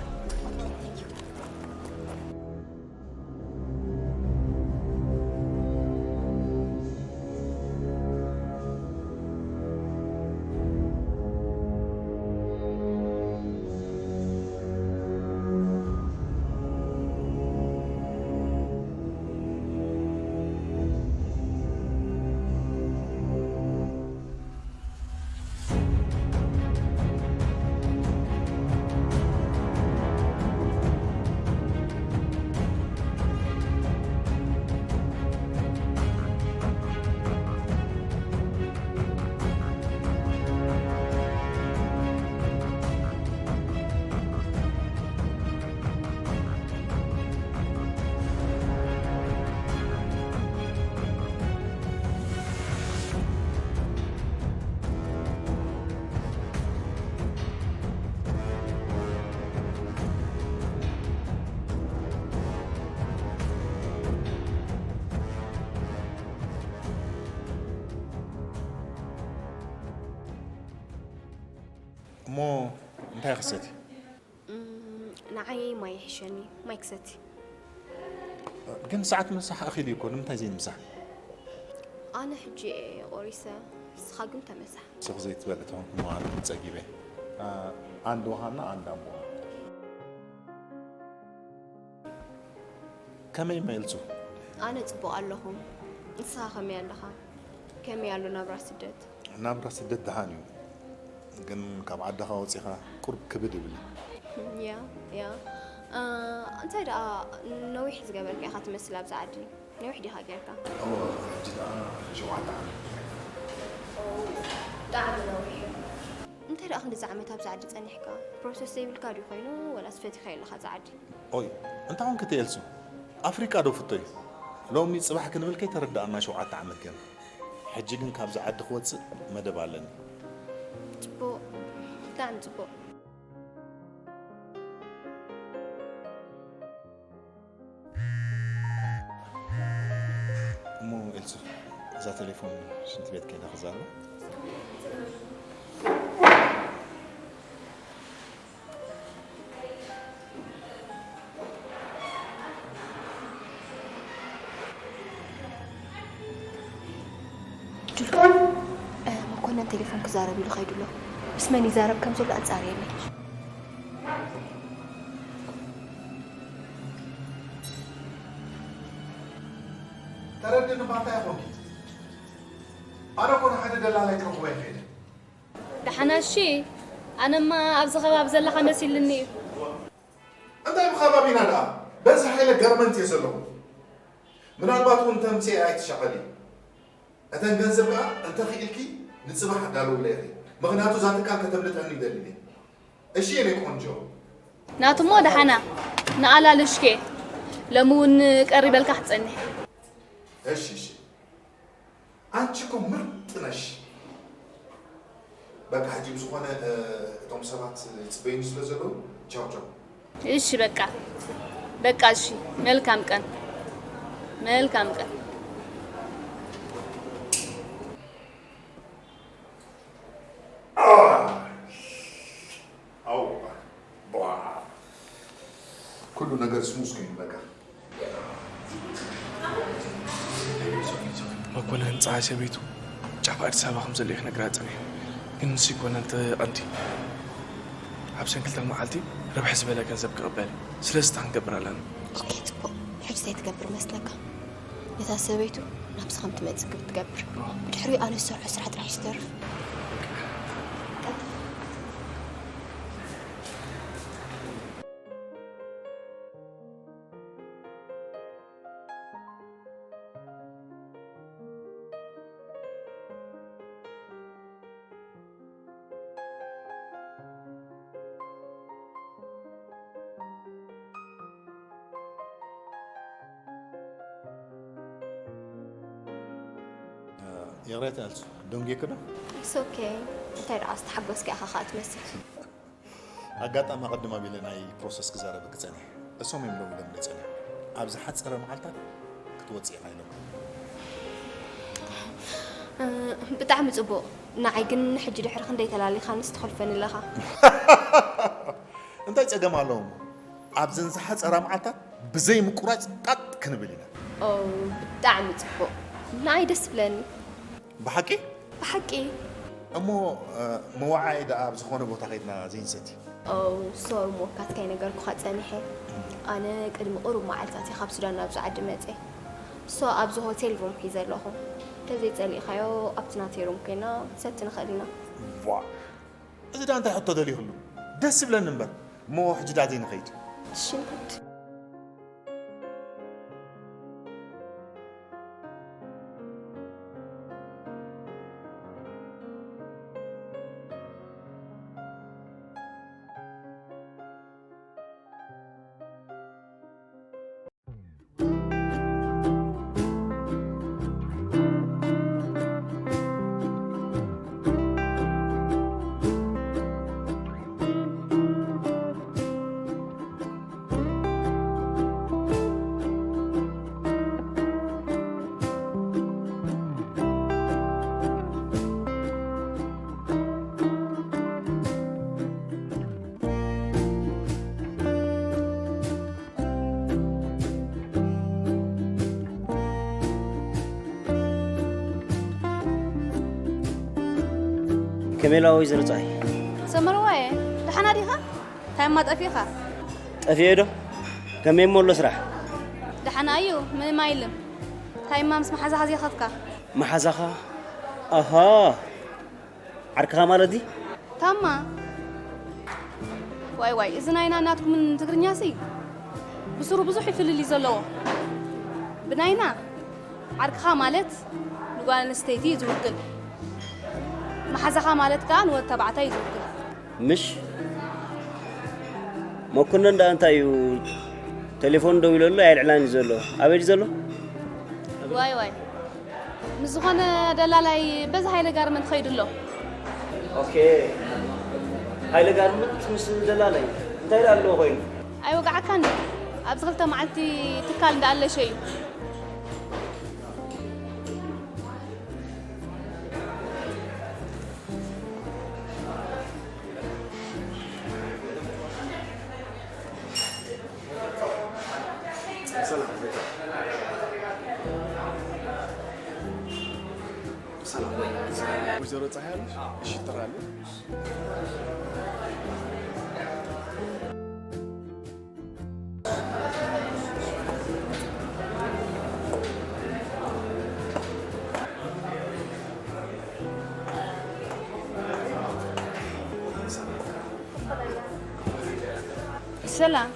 እሞ እንታይ ክሰቲ? ንዓይ ማይ ይሕሸኒ። ማይ ክሰቲ። ግን ሰዓት ምሳሕ ኣኺሉ እዩ እኮ፣ ንምንታይ ዘይንምሳሕ? ኣነ ሕጂ እየ ቆሪሰ፣ ንስኻ ግን ተመሳሕ። ስኽ ዘይትበልዕ ተኾንኩ እሞ ኣነ እውን ጸጊበ። ኣንድ ውሃና ኣንድ ኣምቦ። ከመይ መልሱ? ኣነ ጽቡቕ ኣለኹ። ንስኻ ከመይ ኣለኻ? ከመይ ኣሎ ናብራ ስደት? ናብራ ስደት ደሓን እዩ፣ ግን ካብ ዓድኻ ወጺኻ ቁሩብ ክብድ ይብል። ያ ያ። እንታይ ደኣ ነዊሕ ዝገበርካ ኢኻ ትመስል ኣብዚ ዓዲ። ነዊሕ ዲኻ ጌርካ? እወ፣ ሕጂ ደኣ ሸውዓተ ዓመት። ብጣዕሚ ነዊሕ እዩ። እንታይ ደኣ ክንድዚ ዓመት ኣብዚ ዓዲ ጸኒሕካ? ፕሮሰስ ዘይብልካ ድዩ ኮይኑ ወላስ ፈቲኻዮ ኣለኻ እዚ ዓዲ? ኦይ፣ እንታይ ኮንኪ እቲ ኤልሱ? ኣፍሪቃ ዶ ፍቶ እዩ? ሎሚ ጽባሕ ክንብል ከይተረዳእና ሸውዓተ ዓመት ገና። ሕጂ ግን ካብዚ ዓዲ ክወጽእ መደብ ኣለኒ። ጽቡቕ፣ ብጣዕሚ ጽቡቕ። እሞ ኤልሱ፣ እዛ ቴሌፎን ሽንቲ ቤት ከይዳ ክዛረብ። ጁል፣ መኮነን ቴሌፎን ክዛረብ ኢሉ ከይዱ ኣሎ። ምስ መን ይዛረብ ከም ዘሎ ኣጻርየለይ። ተረድእኒ እባ እንታይ ኮንኪ? ኣነ እኮ ንሓደ ደላላይ ክረኽቦ እየ ከይደ። ደሓና እሺ፣ ኣነማ ኣብዚ ከባቢ ዘለኻ መሲልኒ እዩ። እንታይ ብኸባቢና ደኣ በዚ ሓይለ ጋርመንት እየ ዘለኹ። ምናልባት እውን ተምፅኤ ኣይትሸቐሊ። እተን ገንዘብ ከዓ እንተኽኢልኪ ንፅባሕ ኣዳልውለ ኢኺ። ምኽንያቱ እዛ ትካል ከተምልጠኒ ይደሊ እየ። እሺ የኔ ቆንጆ። ናቱሞ ደሓና ንኣላልሽኬ ሎሚ እውን ቀሪበልካ ክትፀንሕ። እሺ እሺ። ኣንቺ እኮ ምርጥ ነሽ። በቃ ሕጂ ብዝኾነ እቶም ሰባት ይፅበዩኒ ስለ ዘለዉ ቻው ቻው። እሺ በቃ በቃ እሺ። መልካም ቀን መልካም ቀን። ኣው ቧ ኩሉ ነገር ስሙዝ ኮይኑ በቃ። መኮነን ፀሓይ ሰበይቱ ጫፍ ኣዲስ ኣበባ ከም ዘሎ ክነግራ ፀኒሐ። ግን ንሱ ይኮነን እቲ ቀንዲ። ኣብ ሰንክልተን መዓልቲ ርብሕ ዝበለ ገንዘብ ክቕበል እዩ። ስለዚ እንታይ ክንገብር ኣለና? ኦኬ፣ ጽቡቕ። ሕጂ እንታይ ትገብር መስለካ? ነታ ሰበይቱ ናብዚ ከም ትመጽእ ግብ ትገብር። ብድሕሪኡ ኣነ ዝሰርሖ ስራሕ ጥራሕ እዩ ዝተርፍ። ይቕሬታ ኣልሱ፣ ደንጉየኪ ዶ? It's okay። እንታይ ደኣ ዝተሓጎስኪ ኢኻ ኸኣ ትመስል። ኣጋጣሚ ኣቐድም ኣቢለ ናይ ፕሮሰስ ክዛረበኪ ጸኒሐ። እሶም እዮም ደዊሎምለይ ጸኒሖም። ኣብ ዝሓጸረ መዓልታት ክትወጺ ኢኻ ኢሎም። እ፣ ብጣዕሚ ጽቡቕ። ንዓይ ግን ሕጂ ድሕሪ ክንደይ ተላሊኻንስ ትኾልፈኒ ኣለኻ። እንታይ ጸገም ኣለዎ እሞ? ኣብዘን ዝሓጸራ መዓልታት ብዘይ ምቁራጽ ጣጥ ክንብል ኢና። ኦ፣ ብጣዕሚ ጽቡቕ። ንዓይ ደስ ትብለኒ። ብሓቂ? ብሓቂ። እሞ፣ እ፣ መወዓዒ ደኣ ኣብ ዝኾነ ቦታ ከይድና ዘይንሰቲ? ኦ፣ ሶሪ እሞ፣ ካትካይ ነገርኩኻ ጸኒሐ። ኣነ ቅድሚ ቁሩብ መዓልታት እየ ካብ ሱዳን ናብዚ ዓዲ መጽየ። ሶ ኣብዚ ሆቴል ሩም ሒዘ ኣለኹ። እንተዘይጸሊእካዮ ኣብቲ ናተይ ሩም ኮይና ሰቲ ንኽእል ኢና። ዋ! እዚ ደኣ እንታይ ሕቶ ደልዩ ይህሉ? ደስ ይብለኒ እምበር። እሞ ሕጂ ደኣ ዘይንኸይድ? እሺ፣ ንኸይድ። ከመይ ኣላ ወይዘሮ ጸሃይ? ሰመርዋየ፣ ደሓና ዲኻ? እንታይ እማ ጠፊእኻ? ጠፊኤ ዶ? ከመይ እሞ ኣሎ ስራሕ? ደሓና እዩ፣ ምንም ኣይልም። እንታይ እማ ምስ መሓዛኻ ዘይኸድካ? መሓዛኻ? ኣሃ፣ ዓርክኻ ማለት ድዩ? ታማ። ዋይ ዋይ፣ እዚ ናይና ናትኩምን ትግርኛሲ ብስሩ ብዙሕ እዩ ፍልልይ ዘለዎ። ብናይና ዓርክኻ ማለት ንጓል ኣንስተይቲ እዩ ዝውክል። መሓዛኻ ማለት ከኣ ንወዲ ተባዕታይ እዩ ዝውክል። ምሽ? መኮነን ደኣ እንታይ እዩ? ቴሌፎን ደዊለሉ ኣየልዕላን እዩ ዘሎ። ኣበይ ድዩ ዘሎ? ዋይ ዋይ። ምስ ዝኾነ ደላላይ በዚ ሃይለ ጋርመንት ኸይዱ ኣሎ። ኦኬ። ሃይለ ጋርመንት ምስ ደላላይ እንታይ ደኣ ኣለዎ ኮይኑ? ኣይወግዓካን እዩ። ኣብዚ ክልተ መዓልቲ ትካል እንዳኣለሸ እዩ። ሰላም፣ ሰላም። ወይዘሮ ፀሐይ ኣለሽ? እሺ፣ ይጠራሉ። ሰላም።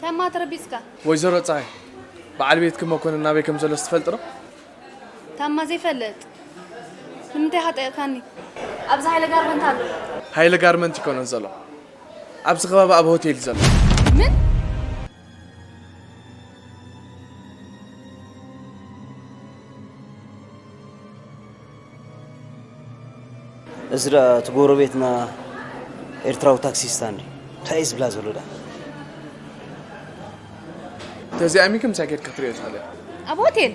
ታማ ተረቢጽካ? ወይዘሮ ጸሃይ፣ በዓል ቤትኪ መኮንን ናበይ ከም ዘሎስ ትፈልጢ ዶ? ታማ ዘይፈልጥ? ንምንታይ ኢኻ ጠይቕካኒ? ኣብዚ ሃይለ ጋርመንት ኣሎ። ሃይለ ጋርመንት ይኮነን ዘሎ። ኣብዚ ከባቢ ኣብ ሆቴል እዩ ዘሎ። ምን? እዚ ደኣ እቲ ጎረቤትና ኤርትራዊ ታክሲስታ እንዲ እንታይ እዩ ዝብላ ዘሎ ደኣ? ተዚኣሚኪ ምሳይ ከድካ ክትሪኦ ትኽእል ኢኻ። ኣብ ሆቴል?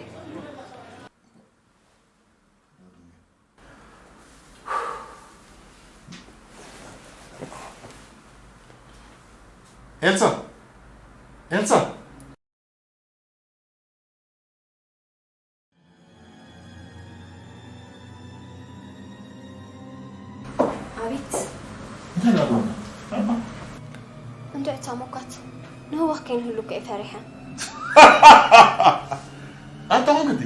ኤልሳ! ኤልሳ! ንህወኽ ከይንህሉ እኮ እየ ፈሪሐ። ኣንታ ኾንክ እቲ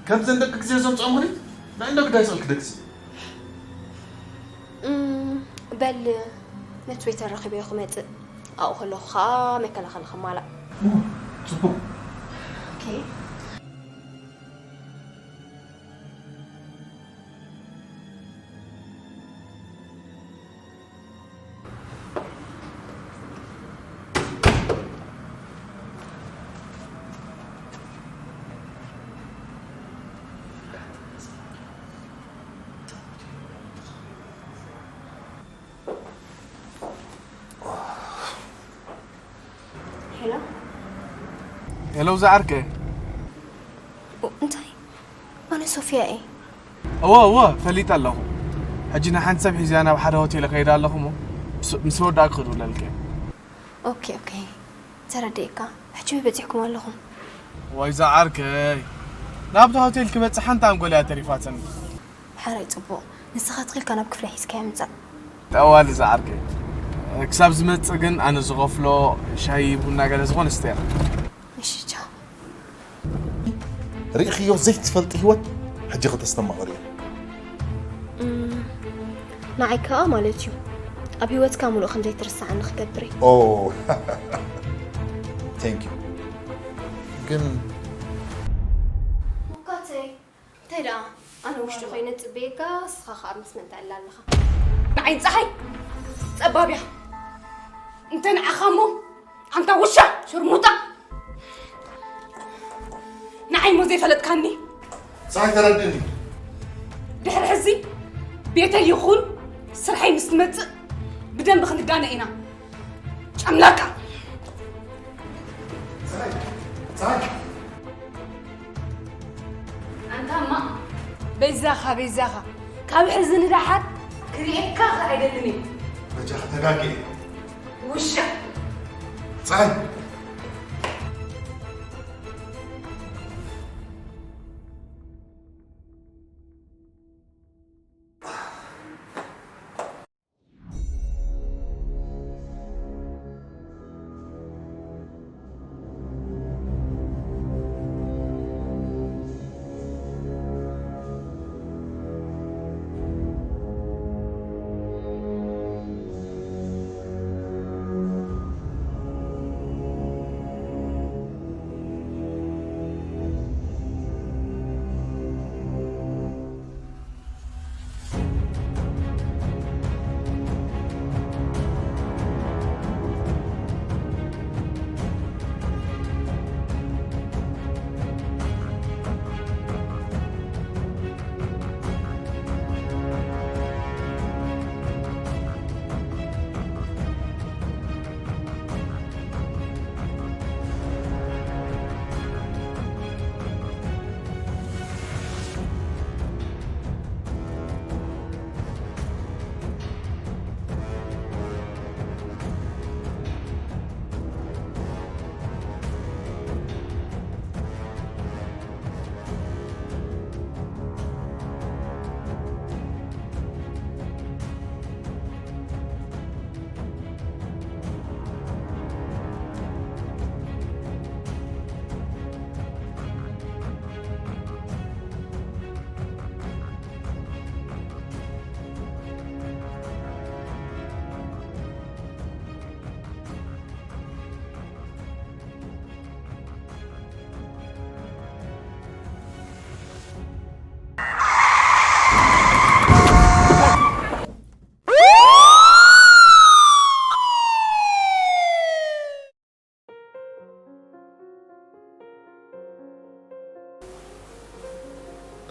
ከምዘን ደቂ ግዜ ዘምፅኦም ኹኒ ናይ እንዶ ግዳይ ስቕልክ ደግሲ። እም፣ በል ነቲ ዌተር ረኺበዮ ክመፅእ፣ ኣብኡ ከለኹ ኸዓ መከላኸሊ ከማላእ። ኦ፣ ፅቡቕ። ኦኬ። ሄሎ። ሄሎ፣ ዝዓርከይ። ኦ፣ እንታይ? ኣነ ሶፊያ እየ። እወ፣ እወ፣ ፈሊጠ ኣለኹ። ሕጂ ንሓንቲ ሰብ ሒዘያ ናብ ሓደ ሆቴል እኸይድ ኣለኹ እሞ፣ ምስ፣ ምስ ወዳእኩ ክድውለልኪ እየ። ኦኬ፣ ኦኬ። ተረዲእካ። ሕጂ ኣበይ በጺሕኩም ኣለኹም? ዋይ ዝዓርከይ። ናብቲ ሆቴል ክበጽሕ ሓንቲ ኣንጎል እያ ተሪፋትኒ። ሓራይ ጽቡቕ። ንስኻ ትኺልካ ናብ ክፍለ ሒዝካያ ምጻእ። ጠዋሊ ዝዓርከይ። ክሳብ ዝመጽእ ግን ኣነ ዝኸፍሎ ሻሂ ቡና ገለ ዝኾነ ስተያ። እሺ፣ ቻው። ርኢኽዮ ዘይትፈልጢ ህይወት ሕጂ ከተስተማቕር እየ። እም፣ ንዓይ ከኣ ማለት እዩ። ኣብ ህይወትካ ምሉእ ከም ዘይትርስዓኒ ክገብር እየ። ኦ፣ thank you። ግን ሙካተይ፣ እንታይ ደኣ? ኣነ ውሽጢ ኮይነ ጽበየካ፣ እስኻ ከኣ ምስ መን ትዕላ ኣለኻ? ንዓይ ጸሓይ ጸባብ እያ። እንተ ንዓኻ እሞ፣ ኣንታ ውሻ፣ ሽርሙጣ። ንዓይ እሞ ዘይፈለጥካኒ። ጸሓይ ተረድእኒ። ድሕሪ ሕዚ ቤተይ ይኹን ስርሐይ ምስ ትመጽእ ብደንቢ ክንዳነ ኢና። ጨምላቃ። ጸሓይ፣ ጸሓይ። ኣንታማ በይዛኻ፣ በይዛኻ። ካብ ሕዚ ንደሓር ክርእየካ ከኣ ኣይደልን እየ። በጃኺ ተጋግየ። ውሻ። ጸሓይ።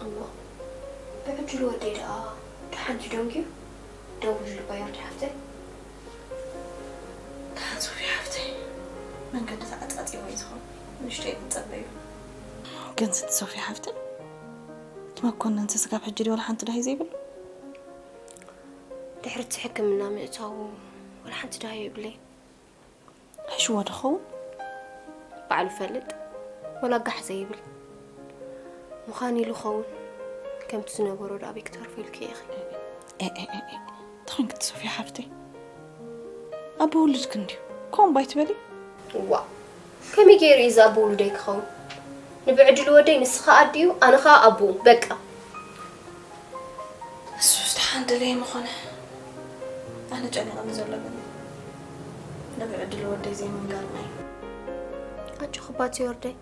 እሞ ብዕድል ወደይ ደኣ ደሓን ድዩ ደንጉዩ? ደንጉዩ ልባ ይወዲ ሓፍተይ? ደሓን ሶፊ ሓፍተይ፣ መንገዲ ተዓጻጺዎ እዩ ዝኸውን። ንእሽተይ ንጸበዩ። ግን ስቲ ሶፊ ሓፍተይ፣ እቲ መኮንን ስጋብ ሕጂ ድዩ ዋላ ሓንቲ ደሃይ ዘይብሉ? ድሕሪ እቲ ሕክምና ምእታዉ ዋላ ሓንቲ ደሃይ የብለይን። ሕሽዎ ዶ ኸውን? ባዕሉ ይፈልጥ፣ ወላ ጋሕ ዘይብል። ምዃን ኢሉ ኸውን፣ ከምቲ ዝነበሮ ደኣ ኣበይ ክተርፎ ኢልኪ ኢኺ። ኤ፣ ኤ፣ ኤ፣ ኤ፣ እንታይ ኾንኪ ትሰፍያ ሓፍተይ? ኣቦ ውልድኪ እንድዩ። ከምኡ እምባ ኣይትበሊ። ዋ፣ ከመይ ገይሩ እዩ እዚ ኣቦ ውሉደይ ክኸውን? ንብዕድሉ ወደይ፣ ንስኻ ኣዲኡ፣ ኣነ ኸኣ ኣቦኡ። በቃ። እሱስ ደሓን ደለየ ምኾነ። ኣነ ጨኒቕኒ ዘሎ ግን ንብዕድሉ ወደይ ዘይምንጋርና እዩ። ኣጆኺ ባቲ ወርደይ።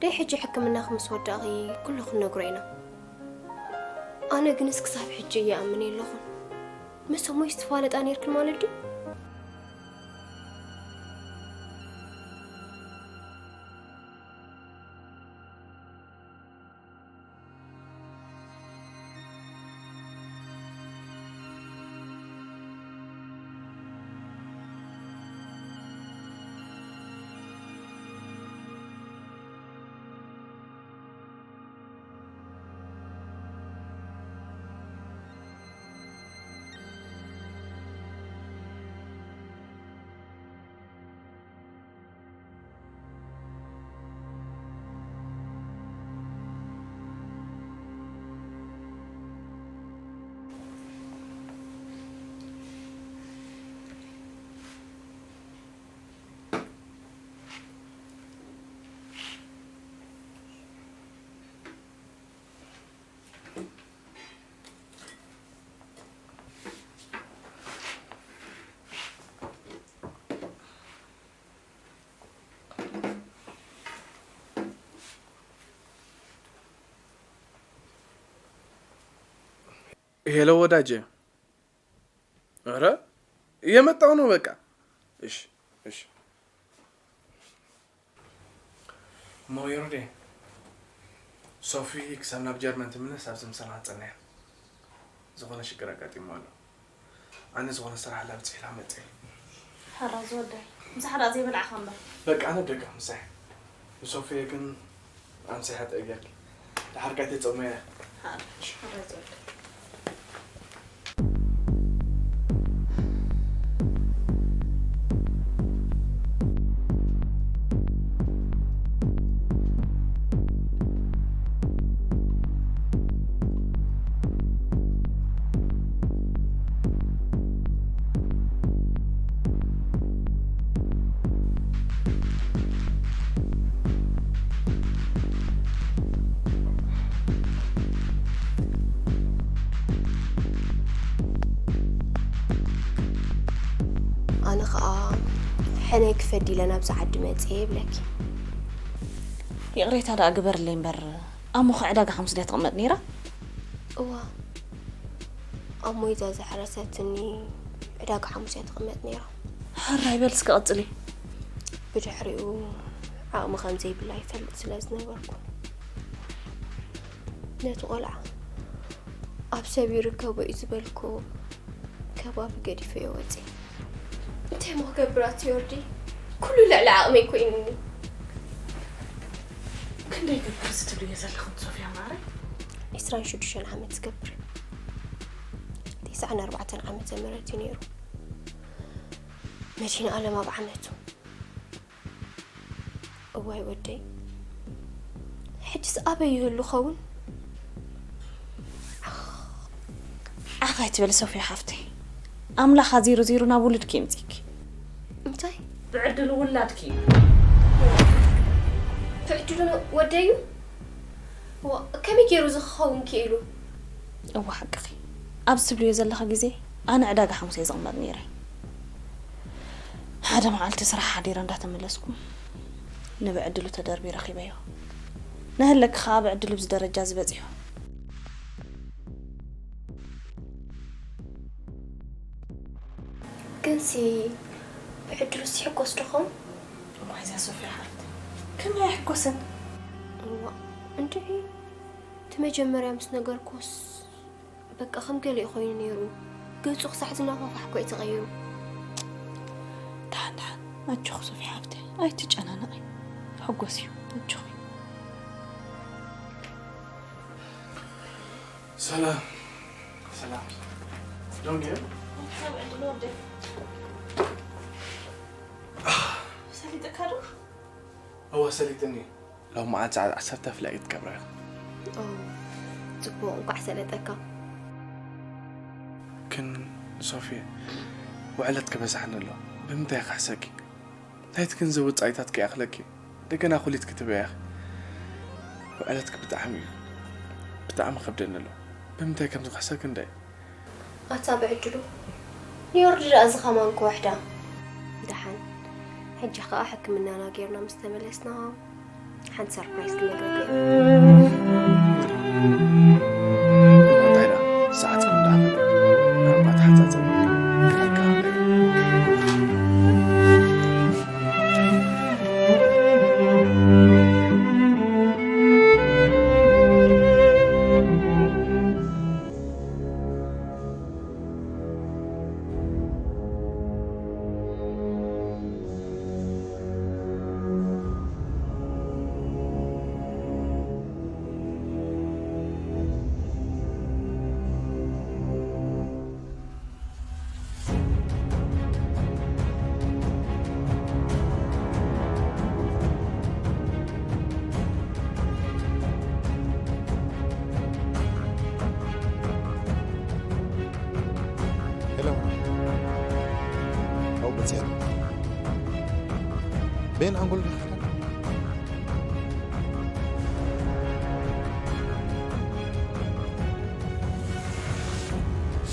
ደይ ሕጂ ሕክምናኺ ምስ ወዳእኺ ኩሉ ክንነግሮ ኢና። ኣነ ግንስ ክሳብ ሕጂ ይኣምን የለኹን። ምስ እሞይስ ትፋለጣ ነይርክን ማለት ድዩ? ሄሎ ወዳጄ። ኧረ እየመጣሁ ነው በቃ። እሺ፣ እሺ። እሞ የሩዴ፣ ሶፊ ክሳብ ናብ ጀርመን ትምለስ ኣብዚ ምሳና ጸንያ። ዝኾነ ሽግር ኣጋጢሞ ኣሎ። ኣነ ዝኾነ ስራሕ ላብጽሕ ኢላ መጽእ። ሕራይ ዝወደይ፣ ምሳሕ ደኣ ዘይበላዕኻ እምበር። በቃ ኣነ ደጋ ምሳሕ። ንሶፊየ ግን ኣምሲሓ ጠግያኪ። ደሓር ከኣ ተጸመያ። ሓ-፣ ሕራይ ዝወደይ። ኣነ ኸኣ ሕነይ ክፈዲ ኢለ ናብዚ ዓዲ መጽየ ይብለኪ። ይቕሬታ ደኣ ግበርለይ እምበር፣ ኣሞኸ ዕዳጋ ሓሙስ ድያ ትቕመጥ ነይራ? እዋ፣ ኣሞይ እዛ ዘሕረሰትኒ ዕዳጋ ሓሙስ እያ ትቕመጥ ነይራ። ሕራይ በል እስከ ቀጽሊ። ብድሕሪኡ ዓቕሚ ከም ዘይብላ ይፈልጥ ስለ ዝነበርኩ፣ ነቲ ቆልዓ ኣብ ሰብ ይርከቦ እዩ ዝበልኩ ከባቢ ገዲፈዮ ወፅየ። እንታይ እሞ ክገብር ኣቲ ዮርዲ? ኩሉ ልዕሊ ዓቕመይ ኮይኑኒ። ክንደይ ገብር እዚ ትብልዮ ዘለኹም ሶፍያ ማዕረ? ዒስራን ሽዱሽተን ዓመት ዝገብር። ተስዓን ኣርባዕተን ዓመተ ምህረት እዩ ነይሩ። መድህን ኣለም ኣብ ዓመቱ። እዋይ ወደይ፣ ሕጅስ ኣበይ ይህሉ ኸውን? ዓኽ ኣይትበሊ ሶፍያ ሓፍተይ፣ ኣምላኽ ኣዚሩ ዚሩ ናብ ውሉድኪ የምጺእኪ። እንታይ? ብዕድሉ ውላድኪ እዩ። ብዕድሉ ወደዩ? ዋ፣ ከመይ ገይሩ እዚ ክኸውን ክኢሉ? እወ ሓቅኺ። ኣብዚ ትብልዮ ዘለኺ ግዜ ኣነ ዕዳጋ ሓሙስ እየ ዝቕመጥ ነይረ። ሓደ መዓልቲ ስራሕ ሓዲረ እንዳተመለስኩ ንብዕድሉ ተደርብዩ ረኺበዮ። ንህለኪ ከኣ ብዕድሉ ኣብዚ ደረጃ እዚ በጺሑ። ግንሲ ብዕድሉስ ይሕጎስ ዶ ኸውን? እዋይ እዛ ሶፍያ ሓፍቲ፣ ከመይ ኣይሕጎስን? እዋ፣ እንድዒ እቲ መጀመርያ ምስ ነገርኩስ በቃ ከም ገሊኡ ኮይኑ ነይሩ። ገጹ ክሳዕ ዝናፋፋሕ እኮ እዩ ተቐይሩ። ደሓን፣ ደሓን፣ ኣጆኺ ሶፍያ ሓፍተይ፣ ኣይትጨናነቒ። ሕጎስ እዩ፣ ኣጆኺ። ሰላም። ሰላም። ዶንጌ? ሰሊጥካ ዶ? እወ፣ ሰሊጥኒ። ሎም መዓልቲ ሰዓት ዓሰርተ ፍላይት ትገብራ ኢኻ። ኦ፣ ጽቡቕ፣ እንቋዕ ሰለጠካ። ግን ሶፊ፣ ውዕለት ክበዝሓኒ ኣሎ። ብምንታይ ክሕሰኪ? እንተ ናይትክን ዘውፃኢታት ከይኣኽለኪ እንደገና ኩሊት ክትበያ ውዕለትክ ብጣዕሚ እዩ ብጣዕሚ ከብደኒ ኣሎ። ብምንታይ ከም ዝኽሕሰክ እንደ ኣታ ብዕድሉ ንዮርዲ ደኣ እዚ ኸማን ክወሕዳ። ደሓን። ሕጂ ኸኣ ሕክምናና ጌርና ምስ ተመለስና ሓንቲ ሰርፕራይዝ ክነግረካ ኢና። እንታይ ደኣ ሰዓትኩም ደኣ ናባ ተሓጻጸቡ። ሄሎ። ኣው በጽሐ። ቤን ኣንጎል ዲኻ?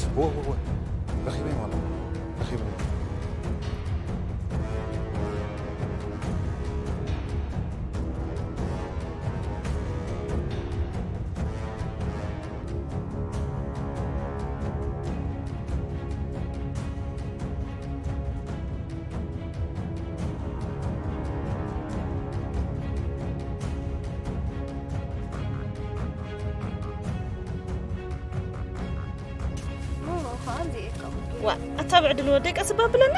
እወ፣ እወ፣ እወ። ረኺበ ማለት። ረኺበ። ዋ፣ ኣታ ብዕድል ወደይ ቀስ እባ ብለና።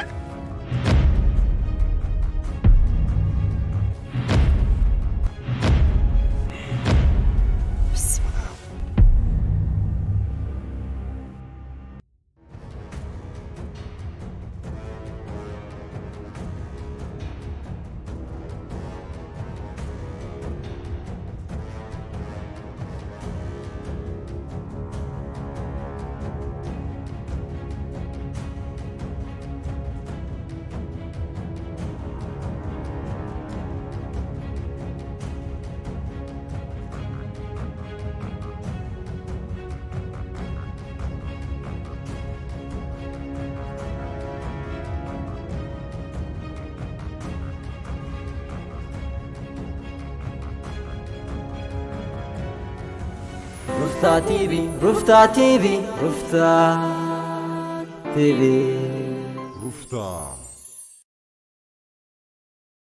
በስመ ኣብ። ሩፍታ ቲቪ፣ ሩፍታ ቲቪ፣ ሩፍታ ቲቪ። ሩፍታ